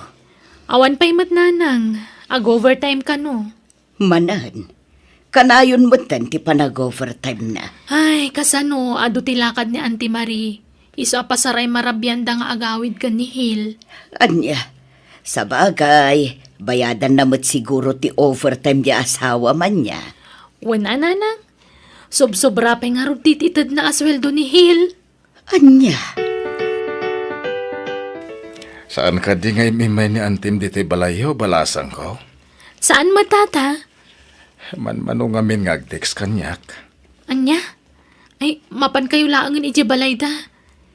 Awan pay met, nanang. Ag-overtime kano? Manen. Kanayon metten ti panag-overtime na. Ay, kasano, adu ti lakad ni Auntie Marie. Isu a pasaray marabianda nga agawid ken ni Hil. Ania, sabagay, bayadanna met siguro ti overtime ti asawam ania. Wen a, nanang. Sobsobra pay ngarud ti itedna a sueldo ni Hil. Ania? Saan kadi nga im-immay ni Antim ditoy balayyo, balasangko? Saan met, Tata. Manmano ngamin nga ag-text kaniak. Ania? Ay, mapankayo laengen idiay balayda.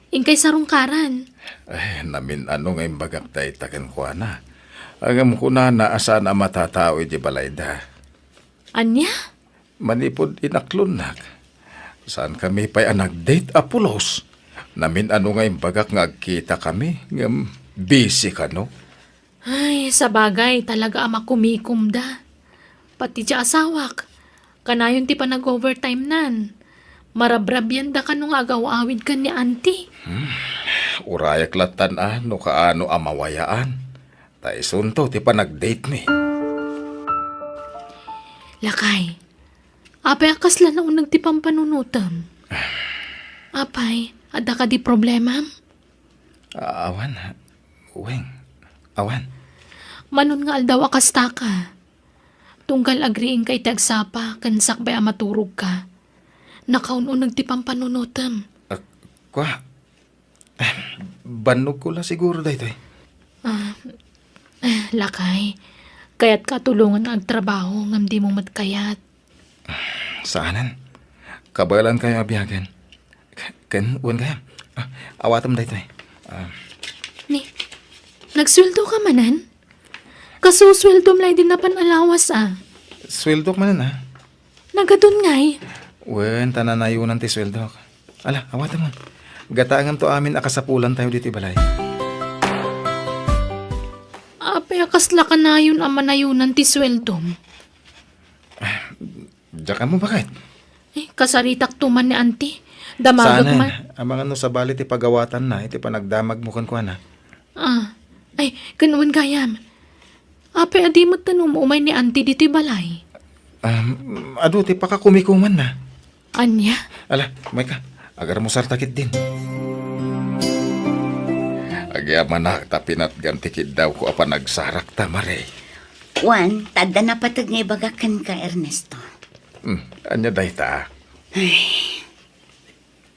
Inkay sarungkaran. Ay, namin-ano nga imbagak dayta kenkuana. Ngem kunana a saan a matatao idiay balayda. Ania? Manipud inaklonnak, saankami pay a nag-date a pulos. Namin-ano nga imbagak nga agkitakami, ngem busy kano. Ay, sabagay, talaga a makumikomda. Pati ti asawak, kanayon ti panag-overtime nan. Marabrabianda kano nga agaw-awid ken ni Auntie. Hmm, urayak lattan a no kaano a mawayaan. Ta isunto ti panag-date mi. Lakay, apay a kasla nauneg ti pampanunotem? Apay, adda kadi problemam? A-, awan. Weng, awan. Manon nga aldaw a kasta ka. Tunggal agriingka iti agsapa ken sakbay a maturogka, nakaun-uneg ti pampanunotem. Ah, kua? Eh, bannogko la siguro daytoy. Ah, eh, lakay, kayatka a tulongan nga agtrabaho ngem dimo met kayat. Saanen. Kabaelankayo a biagen. Ken, wen gayam. Ah, awatem daytoy. Ah. Ni, nagsueldo ka manen? Kasusueldom la idi napan a lawas, a. Sueldok manen, a. Nagadun ngay? Wen, ta nanayonan ti sueldok. Ala, awatemon. Gataengamto amin a kasapulantayo ditoy balay. Apay a kasla kanayon a manayonan ti sueldom? Diak ammo baket. Eh, kasaritakto man ni Auntie. Damagek man. Saanen, amangan no sabali ti pagawatanna iti panagdamagmo kenkuana. Ah, ay, ken wen gayam. Apay a di met ta um-umay ni Auntie ditoy balay? Um, adu ti pakakumikumanna. Ania? Ala, umayka. Agarmusarta ketdin. Agyamanak ta pinatgam ti kiddawko a panagsarakta, Mare. Wen, ta adda napateg nga ibagak kenka, Ernesto. Hmm, ania dayta? Ay.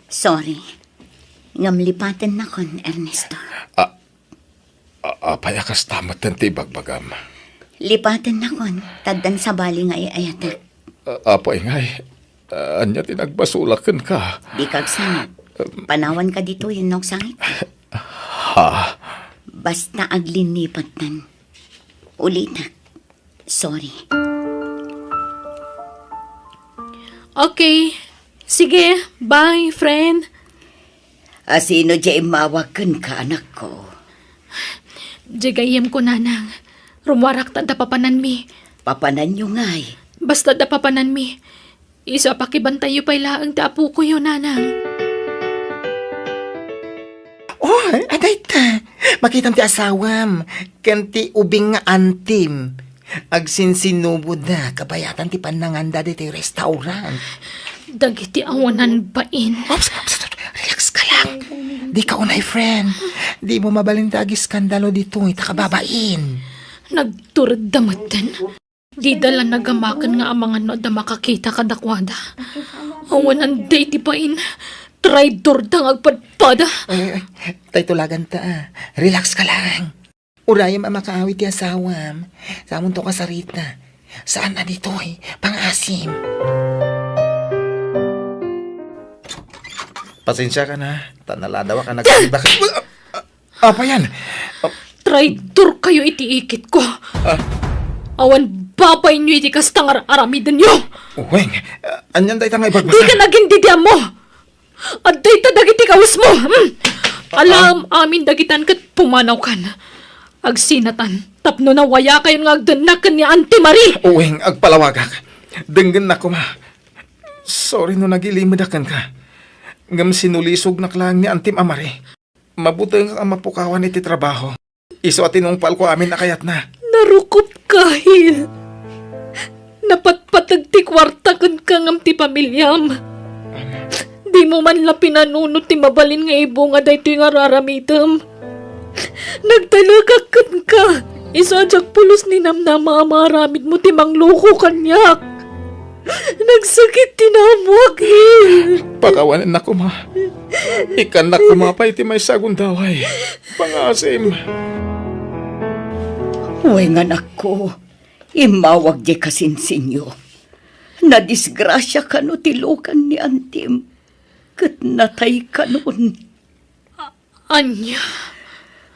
Sorry. Ngem lipatennakon, Ernesto. A-, a-, apay a kasta metten ti ibagbagam? Lipatennakon, ta addan sabali nga ay-ayatek. A-, apay ngay? Ania ti nagbasolak kenka? Dika agsanag. Panawanka ditoy wenno agsangit. Ha? Basta aglinnipattan. Ulitek. Sorry. Okay. Sige, bye, friend. A, sino diay immawag kenka, anakko? Diay gayyemko, nanang. Rummuarak ta adda papananmi. Papananyo ngay? Basta adda papananmi. Isu a pakibantayyo pay laeng ti apokoyo, nanang. Oy, adayta. Makitam ti asawam ken ti ubing nga antim. Agsinsinuboda kabayatan ti pannanganda ditoy restaurant. Dagiti awanan bain. Oops, oops, oops, relax ka lang. Dika unay, friend. Dimo mabalin ti agiskandalo ditoy ta kababain. Nagturedda metten. Dida la nagamaken nga amangan no adda makakita kadakuada. Awanan dayta ti bain. Traidorda nga agpadpada. Ay, ay, ay. Tay tulaganta, a. Relax ka lang. Urayem a makaawid ti asawam. Samonto kasarita. Saan a ditoy? Pangasim. Pasensiakan, a. Ta naladaw a ka nagkita. Apa yan? Traidorkayo iti ikitko. Ah. Awan babainyo iti kasta nga ar-aramidenyo. Weng, anian dayta nga ibagbagam? Dika agindidiammo. Adda ita dagiti kawesmo. Hmm. Ah, alam amin dagitan ket pumanawkan. Agsinatan tapno nawayakayon nga agdennak ken ni Auntie Marie. Weng, agpalawagak. Denggennak koma. Sorry no nagilimedak kenka. Ngem sinulisognak laeng ni Antim a Marie. Mabutengak a mapukawan iti trabaho. Isu a tinungpalko amin a kayatna. Narukopka, Hil. Napatpateg ti kuarta kenka ngem ti pamiliam. Dimo man la pinanunot ti mabalin nga ibunga daytoy nga ar-aramidem. Nagtalekak kenka. Isu a diak pulos ninamnama a maaramidmo ti mangloko kaniak. Nagsakit ti naammoak, Hil. Pakawanennak koma. Ikkannak koma pay ti maysa a gundaway. Pangaasim. Wen, anakko, immawag diay kasinsinyo. Nadisgrasia kano ti lukan ni antim, ket natay kanon. Ania?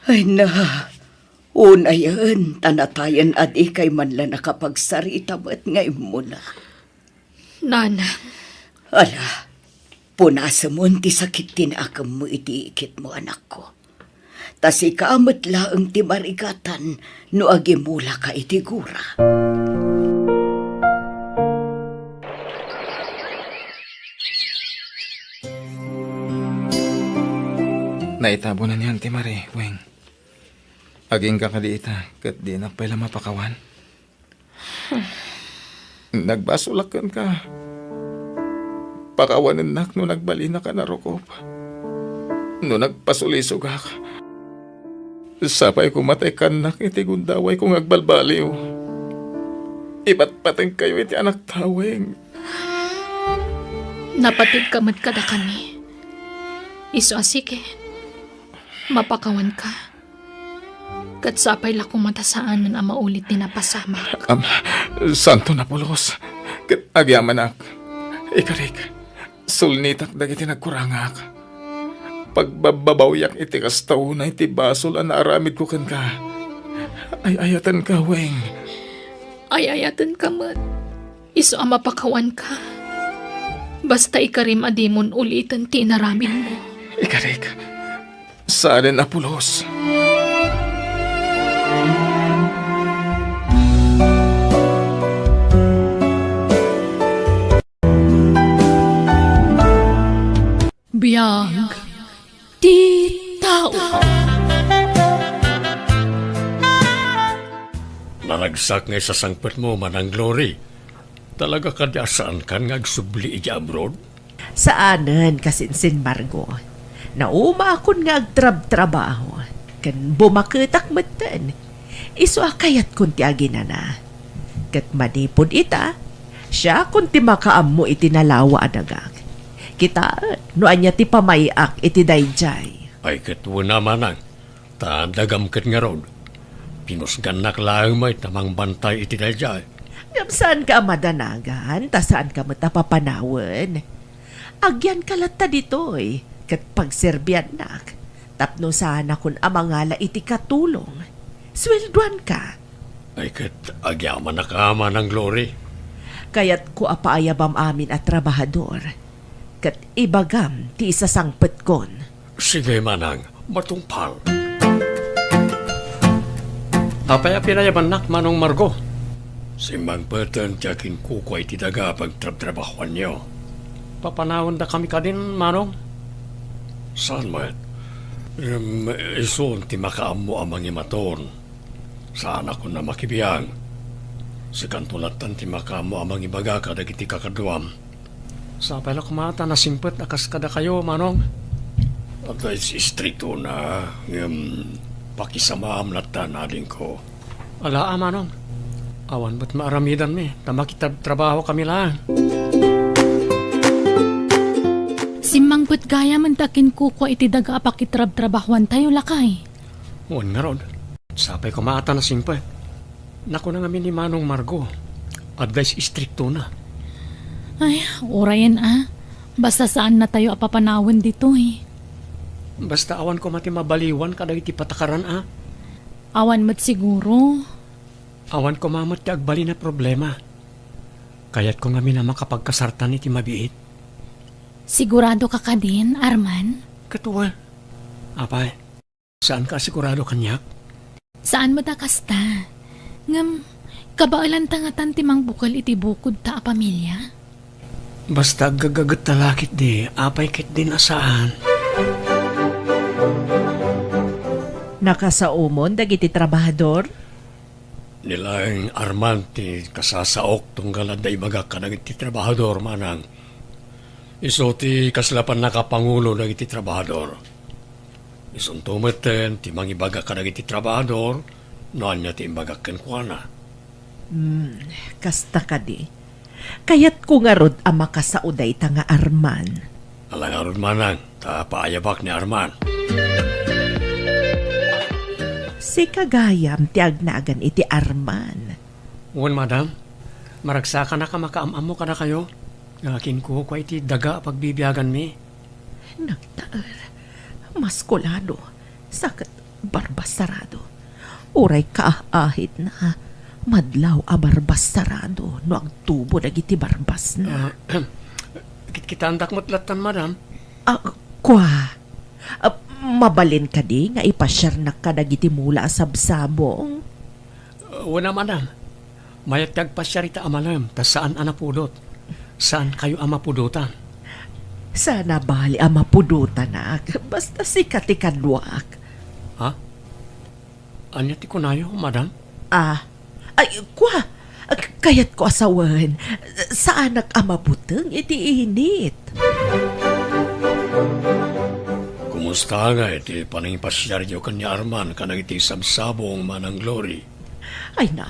Ay na, unayen ta natayen a dikay man la nakapagsarita met nga immuna. Nanang. Ala, punasemon ti sakit ti naakemmo iti ikitmo, anakko. Ta sika met laeng ti marigatan no agimulaka iti gura. Naitabonan ni Auntie Marie, Weng. Agingga kadi ita, ket dinak pay la mapakawan. Nagbasolak kenka. Pakawanennak no nagbalinaka a narukop. No nagpasulisogak. Sapay koma ta ikkannak iti gundawayko nga agbalbaliw. Ipatpatengkayo iti anakta, Weng. Napategka met kadakami. Isu a sige, mapakawanka. Ket sapay la koma ta saanen a maulit ti napasamak. Am, saanto a pulos. Ket agyamanak. Ikarik, sulnitak dagiti nagkurangak. Pagbabbabawiak iti kasta unay ti basol a naaramidko kenka. Ay-ayatenka, Weng. Ay-ayatenka met. Isu a mapakawanka. Basta ikarim a dimon uliten ti inaramidmo. Ikarik, saanen a pulos. Biag ti tao. Naragsak nga isasangpetmo, Manang Glory. Talaga kadi a saankan nga agsubli idiay abroad? Saanen, Kasinsin Margo. Naumaakon nga agtrabtrabaho, ken bumaketak metten. Isu a kayatkon ti aginana. Ket manipud ita, siakon ti makaammo iti nalawa a dagak. Kitaen no ania ti pamay-ak iti daydiay. Ay, ket wen a, Manang, ta dagam ket ngarud. Pinusgannak laeng met a mangbantay iti daydiay. Ngem saanka a madanagan, ta saanka met a papanawen. Agyanka latta ditoy, ket pagserbiannak, tapno saanakon a mangala iti katulong. Sueldoanka. Ay, ket agyamanak a, Manang Glory. Kayatko a paayabam amin a trabahador, ket ibagam ti isasangpetkon. Sige, Manang, matungpal. Apay a pinayabannak, Manong Margo? Simmangpeten ti akinkukua iti daga a pagtrabtrabahoanyo. Papanawendakami kadin, Manong? Saan met? Em, isun ti makaammo a mangimaton. Saanakon a makibiang. Sikanto lattan ti makaammo a mangibaga kadagiti kakaduam. Sapay la koma ta nasingpet a kas kadakayo, Manong. Adda istriktona, ngem pakisamaam lattan, adingko. Ala a, Manong. Awan met maaramidanmi, ta makitrabtrabahokami laeng. Simmangpet gayam ta akinkukua iti daga a pakitrabtrabahoantayo, lakay. Wen ngarud, sapay koma ta nasingpet. Nakuna ngamin ni Manong Margo, adda istriktona. Ay, urayen a. Basta saannatayo a papanawen ditoy. Basta awan koma ti mabaliwan kadagiti patakaran a. Awan met siguro. Awan koma met ti agbalin a problema. Kayatko ngamin a makapagkasartan iti mabiit. Sigurado ka kadin, Arman? Ket wen. Apay, saanka a sigurado kaniak? Saan met a kasta. Ngem, kabaelanta ngatan ti mangbukel iti bukodta a pamilia? Basta aggagagetta la ketdi, apay ketdin a saan. Nakasaomon dagiti trabahador? Ni laeng Arman ti kasasaok tunggal adda ibagak kadagiti trabahador, manang. Isu ti kasla pannakapangulo dagiti trabahador. Isunto metten ti mangibaga kadagiti trabahador no ania ti imbagak kenkuana. Hmm, kasta kadi. Kayatko ngarud a makasao dayta nga Arman. Ala ngarud, manang, ta paayabak ni Arman. Sika gayam ti agnagan iti Arman. Wen, madam. Maragsakanak a makaam-ammo kadakayo nga kinkukua iti daga a pagbibiaganmi. Nagtaer. Maskulado. Sa ket barbassarado. Uray kaah-ahitna, madlaw a barbassarado no agtubo dagiti barbasna. Ah, kitkitaendak met lattan, madam. Ah, kua. Ah, mabalin kadi nga ipasiarnak kadagiti mula a sabsabong? Wen a, madam. Mayat ti agpasiar ita a malem, ta saan a napudot. Saankayo a mapudotan. Saan a bali a mapudotanak, basta sika ti kaduak. Ha? Ania ti kunayo, madam? Ah, ay, kua! K-, kayatko a sawen, saanak a mabuteng iti init. Kumusta ngay ti panangipasiaryo ken ni Arman kadagiti sabsabong, manang Glory? Ay na,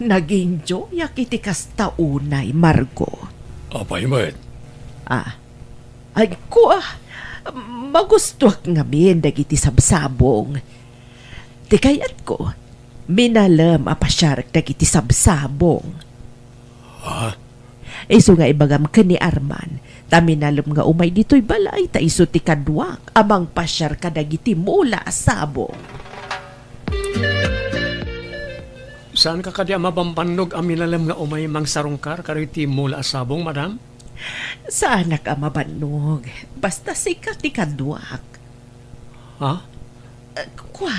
nag-enjoyak iti kasta unay, Margo. Apay met? Ah, ay, kua, magustuak ngamin dagiti sabsabong. Ti kayatko, minalem a pasiarek dagiti sabsabong. Ha? Isu nga ibagam ken ni Arman, ta minalem nga umay ditoy balay, ta isu ti kaduak a mangpasiar kadagiti mula a sabong. Saanka kadi a mabambannog a minalem nga umay mangsarungkar kadagiti mula a sabong, madam? Saanak a mabannog. Basta sika ti kaduak. Ha? Eh, kua,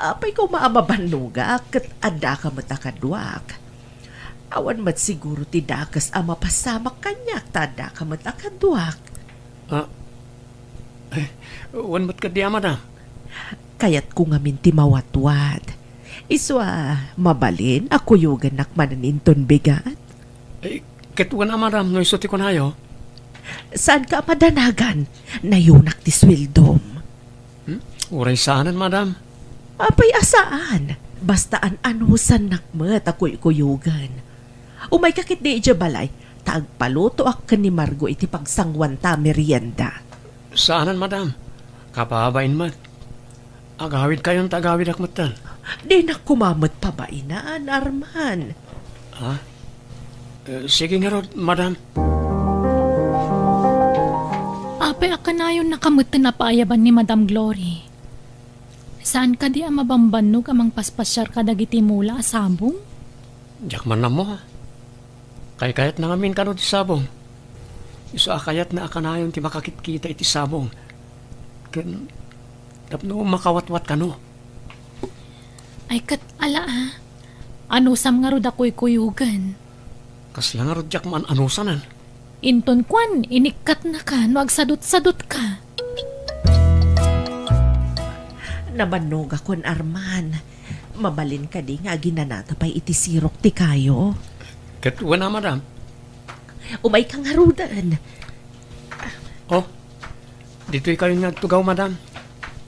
apay koma a mabannogak ket addaka met a kaduak? Awan met siguro ti dakes a mapasamak kaniak ta addaka met a kaduak. Ah, eh, wen met kadi a, madam? Kayatko ngamin ti mawatwat. Isu a, mabalin a kuyogennak manen inton bigat? Eh, ket wen a, madam, no isu ti kunayo? Saanka a madanagan? Nayunak ti sueldom. Hmm? Uray saanen, madam. Apay a saan? Basta an-anusannak met a kuykuyogen. Umayka ketdi idiay balay, ta agpalutoak ken ni Margo iti pagsanguanta a merienda. Saanen, madam. Kababain met. Agawidkayon ta agawidak metten. Dinak koma met pabainan, Arman. Ha? Eh, sige ngarud, madam. Apay a kanayonnaka metten a paayaban ni Madam Glory? Saan kadi a mabambannog a mangpaspasiar kadagiti mula a sabong? Diak man ammo, ha? Kaykayatna ngamin kano ti sabong. Isu a kayatna a kanayon ti makakitkita iti sabong. Ken tapno makawatwat kano. Ay, ket ala, a. Anusam ngarud a kuykuyogen. Kasla ngarud diak maan-anusanen. Inton kuan, inikkatnaka no agsadutsadutka. Nabannogakon, Arman. Mabalin kadi nga aginanata pay iti sirok ti kayo? Ket wen a, madam. Umayka ngaruden. Oh, ditoykayon nga agtugaw, madam.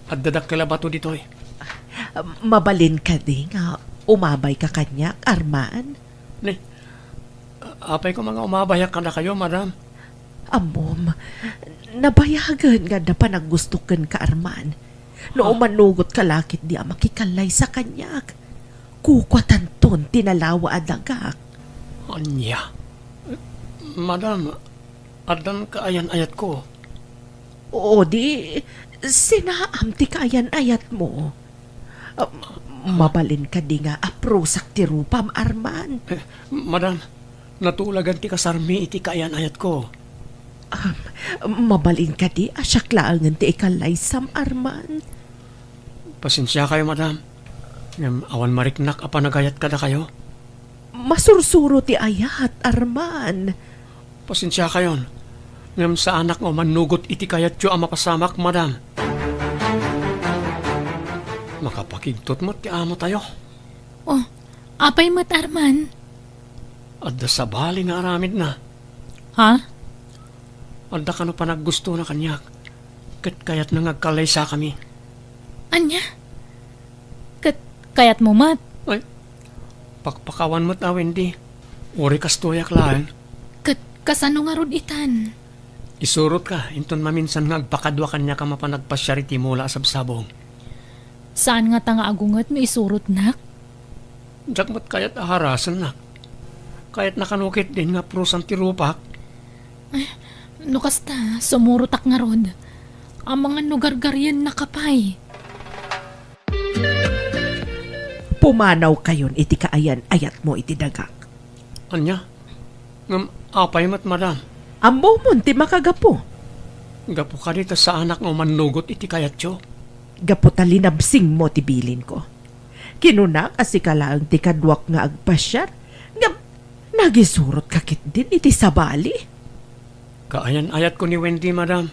Adda dakkel a bato ditoy. Mabalin kadi nga umabayka kaniak, Arman? Ni, apay koma nga umabayak kadakayo, madam? Ammom, nabayagen nga adda panaggusto kenka, Arman. No, ah, umanugotka la ketdi a makikallaysa kaniak, kukuatanton ti nalawa a dagak. Ania? Madam, addan kaayan-ayatko. O di, sinaam ti kaayan-ayatmo. Ah, mabalin kadi nga aprusak ti rupam, Arman? Eh, madam, natulagan ti kasarmi iti kaayan-ayatko. Ah, mabalin kadi a siak laengen ti ikallaysam, Arman? Pasensiakayo, madam. Ngem awan mariknak a panagayat kadakayo. Masursuro ti ayat, Arman. Pasensiakayon, ngem saanak nga umannugot iti kayatyo a mapasamak, madam. Makapakigtot met ti amotayo. Oh, apay met, Arman? Adda sabali nga aramidna. Ha? Adda kano panaggustona kaniak, ket kayatna nga agkallaysakami. Ania? Ket kayatmo met? Ay, pakpakawan met a, Wendy. Uray kastoyak laeng. Ket kasano ngarud itan? Isurotka, inton maminsan nga agpakadua kaniak a mapan agpasiar iti mula a sabsabong. Saan ngata nga agunget no isurotnak? Diak met kayat a harasennak. Kayatna kano ketdin nga purosan ti rupak. Eh, no kasta, sumurotak ngarud. Amangan no gargariennaka pay. Pumanawkayon iti kaayan-ayatmo iti dagak. Ania? Ngem apay met, madam? Ammomon ti makagapu. Gapu kadi ta saanak nga umannugot iti kayatyo? Gapu ta linabsingmo ti bilinko. Kinunak a sika laeng ti kaduak nga agpasiar, ngem nagisurotka ketdin iti sabali. Kaayan-ayatko ni Wendy, madam.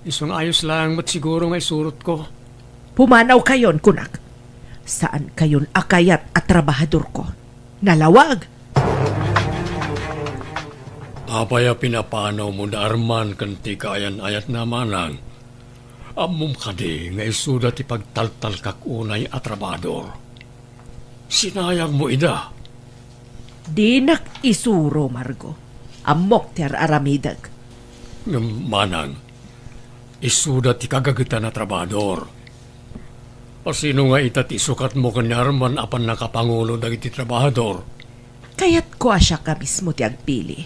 Isu nga ayos laeng met siguro nga isurotko. Pumanawkayon, kunak. Saankayon a kayat a trabahadorko. Nalawag! Apay a pinapanawmo da Arman ken ti kaayan-ayatna, manang? Ammom kadi nga isuda ti pagtaltalkak unay a trabahador? Sinayangmo ida. Dinak isuro, Margo. Ammok ti ar-aramidek. Ngem, manang, isuda ti kagagetan a trabahador. A sino nga ita ti isukatmo ken ni Arman a pannakapangulo dagiti trabahador? Kayatko a siak a mismo ti agpili.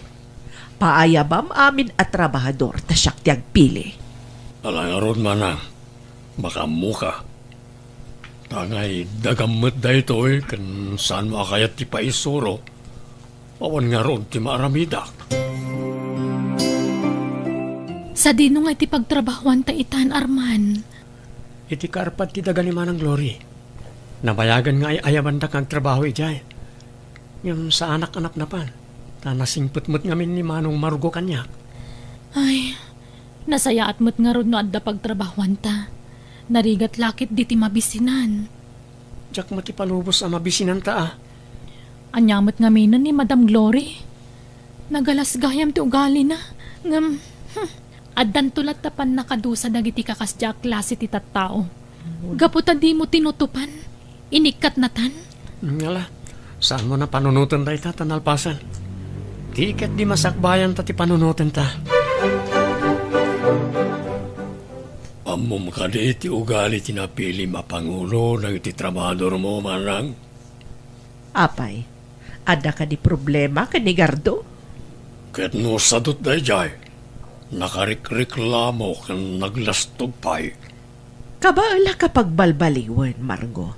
Paayabam amin a trabahador ta siak ti agpili. Ala ngarud, manang, makaammoka. Tangay dagam met daytoy ken saanmo a kayat ti paisuro. Awan ngarud ti maaramidak. Sadino nga iti pagtrabahuanta itan, Arman? Iti kaarpad ti daga ni Manang Glory. Nabayagan nga ay-ayabandak nga agtrabaho idiay. Ngem saanak a napnapan, ta nasingpet met ngamin ni Manong Margo kaniak. Ay, nasayaat met ngarud no adda pagtrabahuanta. Narigat la ketdi ti mabisinan. Diak met ipalubos a mabisinanta a. Ania met ngaminen ni Madam Glory? Nagalas gayam ti ugalina. Ngem, hmm, addanto latta pannakadusa dagiti kakasdia a klase ti tattao. Gapu ta dimo tinutupan, inikkatnatan. Ngala, saanmo a panunoten dayta ta nalpasen? Ti ketdi masakbayanta ti panunotenta. Ammom kadi ti ugali ti napilim a pangulo dagiti trabahadormo, manang? Apay, adda kadi problema ken ni Gardo? Ket no sadut daydiay, nakarikreklamo ken naglastog pay. Kabaelak a pagbalbaliwen, Margo.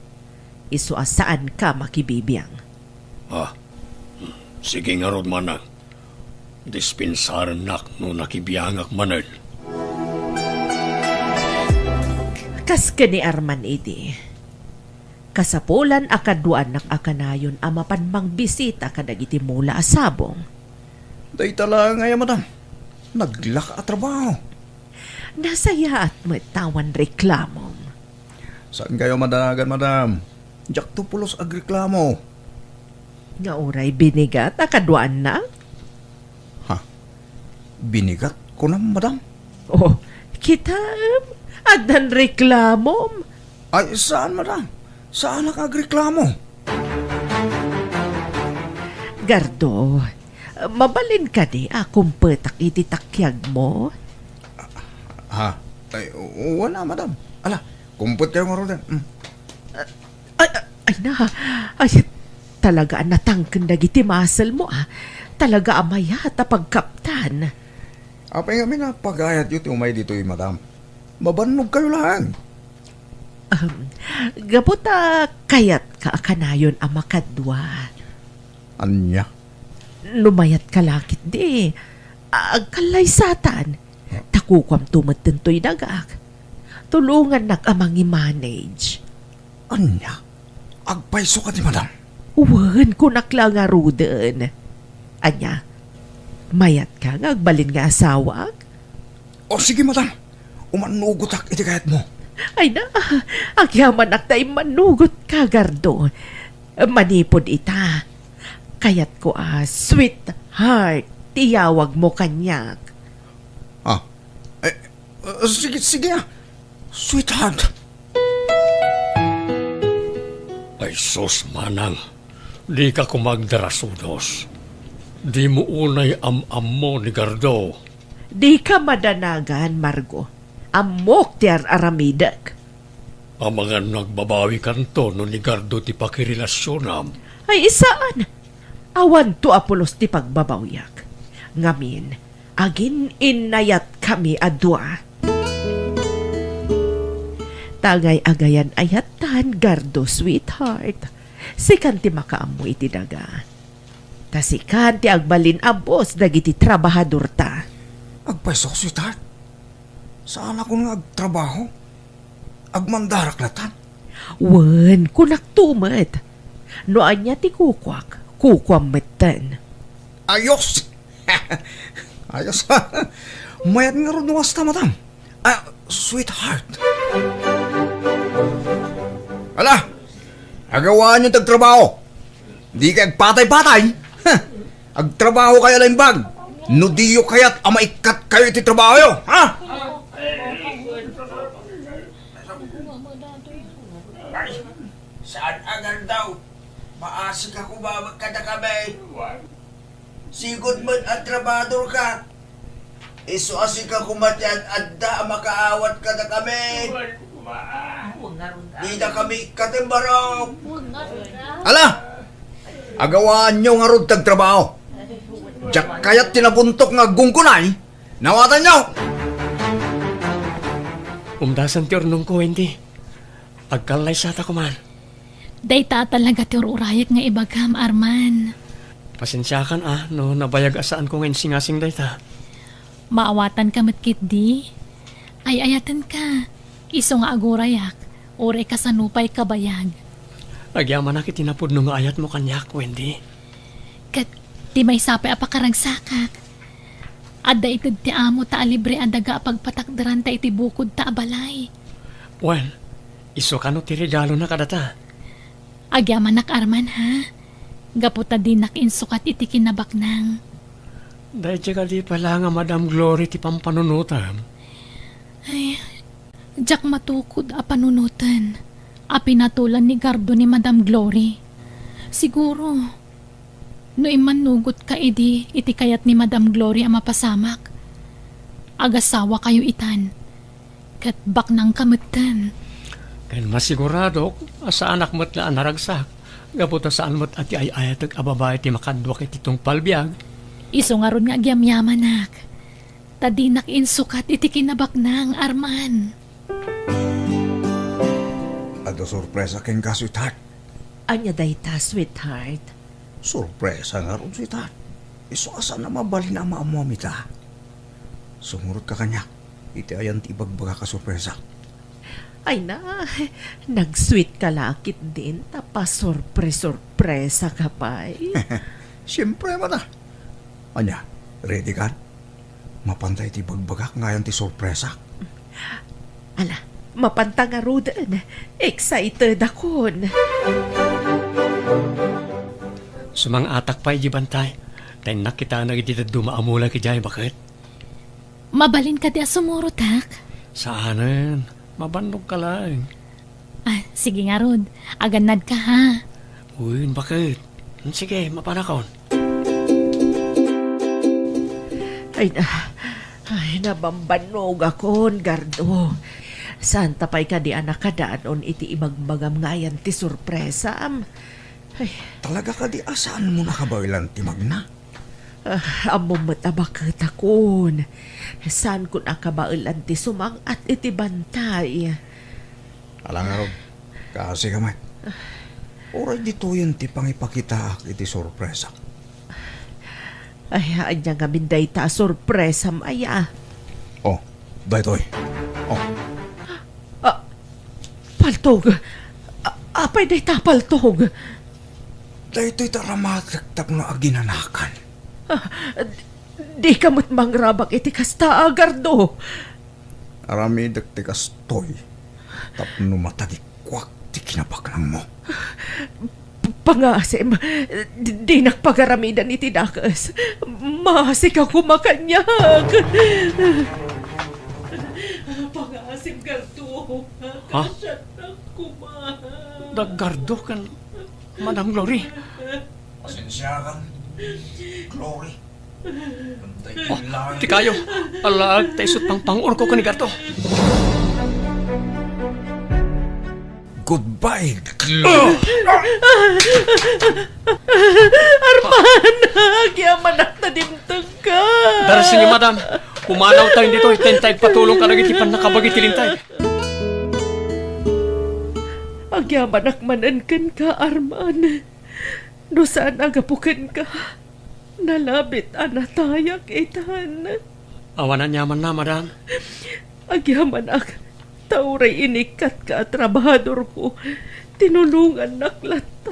Isu a saanka makibibiang. Ah, sige ngarud, manang. Dispensarennak no nakibiangak manen. Kas ken ni Arman idi, kasapulan a kaduaannak a kanayon a mapan mangbisita kadagiti mula a sabong. Dayta laeng aya, madam. Naglaka a trabaho. Nasayaat met ta awan reklamom. Saankayo madanagan, madam. Diakto pulos agreklamo. Nga uray binigat a kaduaannak? Ha? Binigat, kunam, madam? Oh, kitaem, addan reklamom. Ay, saan, madam? Saanak agreklamo. Gardo, mabalin kadi a kumpetak iti takiagmo? Ha? Ay, wen a, madam. Ala, kumpetkayo ngaruden. Mm. Ay, ay, ay na. Ay, talaga a natangken dagiti muscle mo, ah. Talaga a mayat a pagkaptan. Apay ngamin a pagayatyo ti umay ditoy, madam? Mabannogkayo laeng. Um, gapu ta kayatka a kanayon a makadua. Ania? No mayatka la ketdi, agkallaysatan. Ta kukuamto met daytoy dagak. Tulongannak a mangi-manage. Ania? Agpayso kadi, madam? Wen, kunak la ngaruden. Ania? Mayatka nga agbalin nga asawak? O, sige, madam. Umannugotak iti kayatmo. Ay na, agyamanak ta immanugot ka, Gardo. Manipud ita, kayatko a sweetheart ti iyawagmo kaniak. Ah, eh, eh, sige, sige, ah. Sweetheart. Ay sus, Manang, dika koma agdarasudos. Dimo unay am-ammo ni Gardo. Dika madanagan, Margo. Ammok ti ar-aramidek. Amangan no agbabawikanto no ni Gardo ti pakirelasionam. Ay, saan. Awanto a pulos ti pagbabawiak. Ngamin, agin-innayatkami a dua. Ta agay-agayan ayattan, Gardo, sweetheart. Sikan ti makaammo iti daga. Ta sikan ti agbalin a boss dagiti trabahadorta. Agpayso, sweetheart. Saanakon nga agtrabaho. Agmandarak latan. Wen, kunakto met. No ania ti kukuak, kukuam metten. Ayos! Ayos. Mayat ngarud no kasta, madam. Ah, sweetheart. Ala, agawaanyo ti agtrabaho. Dikay agpatay-patay. Huh. Agtrabahokayo a naimbag. No diyo kayat a maikkat kayo iti trabahoyo, ha? Ay, saan a Gardo? Maasika koma met kadakami. Sigud met a trabahadorka. Isu a sika koma ti ad-adda a makaawat kadakami. Didakami ikkat imbarok. Ala! Agawaanyo ngarud ti agtrabaho. Diak kayat ti nabuntok nga aggunggunay. Nawatanyo! Umdasan ti urnongko, Wendy. Agkallaysata koman. Dayta a talaga ti ur-urayek nga ibagam, Arman. Pasensiakan a no nabayag a saanko nga insingasing dayta. Maawatanka met ketdi. Ay-ayatenka. Isu nga agurayak, uray kasano pay kabayag. Agyamanak iti napudno nga ayatmo kaniak, Wendy. Ket ti maysa pay a pakaragsakak, adda ited ti amo ta alibre a daga a pagpatakderanta iti bukodta a balay. Wen, isu kano ti regalona kadata? Agyamanak, Arman, ha? Gapu ta dinak insukat iti kinabaknang. Daydiay kadi pay la nga Madam Glory ti pampanunotam? Ay, diak matukod a panunoten a pinatolan ni Gardo ni Madam Glory. Siguro, no immannugotka idi iti kayat ni Madam Glory a mapasamak, agasawakayo itan, ket baknangka metten. Ken masiguradok a saanak met la a naragsak, gapu ta saan met a ti ay-ayatek a babai ti makaduak iti tungpal biag. Isu ngarud nga agyamyamanak, ta dinak insukat iti kinabaknang, Arman. Adda sorpresa kenka, sweetheart. Ania dayta, sweetheart? Sorpresa ngarud, sweetheart. Isu a saan a mabalin a maammuam ita. Sumurotka kaniak iti ayan ti ibagbagak a sorpresa. Ay na, nag-sweet ka la ketdin ta pasorpre-sorpresa ka pay. Siempre, mata. Ania, ready ka? Mapanta iti bagbagak nga ayan ti sorpresa. Ala, mapanta ngaruden. Excited akon. Sumang-atak pay di bantay. Ta innak kitaen iti dadduma a mulak idiay, baket. Mabalin kadi a sumurotak? Saanen. Mabannog ka laeng. Ah, sige ngarud. Agannadka, ha? Uy, baket. Sige, mapanakon. Ay na, ay, nabambannog akon, Gardo. Saan ta pay kadi a nakadanon iti ibagbagam nga ayan ti sorpresam? Ay. Talaga kadi a saanmo nakabaelan ti magna? Ah, ammom met a baket akon. Saankon a kabaelan ti sumang-at iti bantay. Ala ngarud, kaasi ka met. Uray ditoyen ti pangipakitaak iti sorpresa. Ay, ania ngamin dayta a sorpresam aya? Oh, daytoy. Oh. Ah, paltog. A-, apay dayta a paltog? Daytoy ti aramatek tapno aginanakan. Ah, di-, dika met mangrabak iti kasta, Gardo. Aramidek ti kastoy. Tapno matagikuak ti kinabaklangmo. P-, pangaasim, di-, dinak pagaramidan iti dakes. Maasika koma kaniak. Pangaasim, Gardo. Ha? Kasiannak koma. Daggardo ken Madam Glory. Pasensiakan, Glory. Bantay Oh, lang. Ti kayo, alaag ta isut pangpang-urko ken ni Gardo. Goodbye, Glory. Arman, agyamanak ta dimtengka. Darasyo, madam. Pumanaw tayo dito, itay patulong ka dagiti pannakabagi ti lintay. Agyamanak manen kenka, Arman. No saan a gapu kenka, nalabit a natayak itan. Awan aniamanna, madam. Agyamanak, ta uray inikkatka a trabahadorko, tinulongannak latta.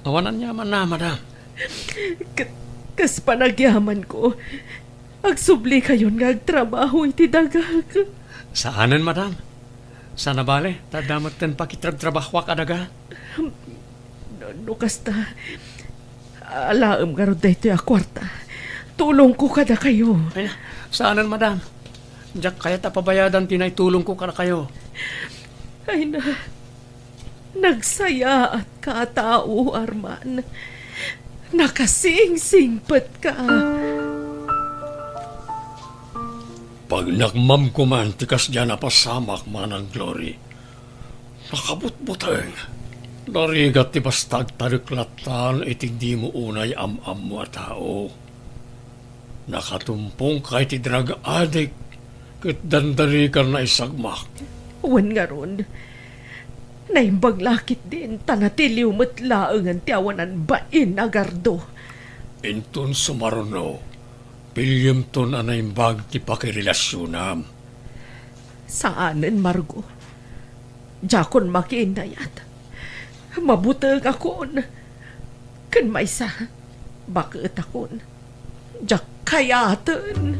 Awan aniamanna, madam. K-, kas panagyamanko, agsublikayon nga agtrabaho iti dagak. Saanen, madam. Saan a bale, ta adda metten pakitrabtrabahoak a daga. No, no kasta, alaem ngarud daytoy a kuarta. Tulongko kadakayo. Ay, saanen, madam. Diak kayat a pabayadan ti naitulongko kadakayo. Ay na, nagsayaatka a tao, Arman. Nakasingsingpetka. Pagnakmam koman ti kasdiay a napasamak, Manang Glory. Nakabutbuteng. Narigat ti basta agtadek lattan iti dimo unay am-ammo a tao. Nakatumpongka iti drug addict ket dandani ka naisagmak. Wen ngarud, naimbag la ketdin ta natiliw met laengen ti awanan bain a Gardo. Inton sumaruno, pilliemton a naimbag ti pakirelasionam. Saanen, Margo. Diakon makiinnayat. Mabutengakon. Ken maysa, baketakon. Diak kayaten.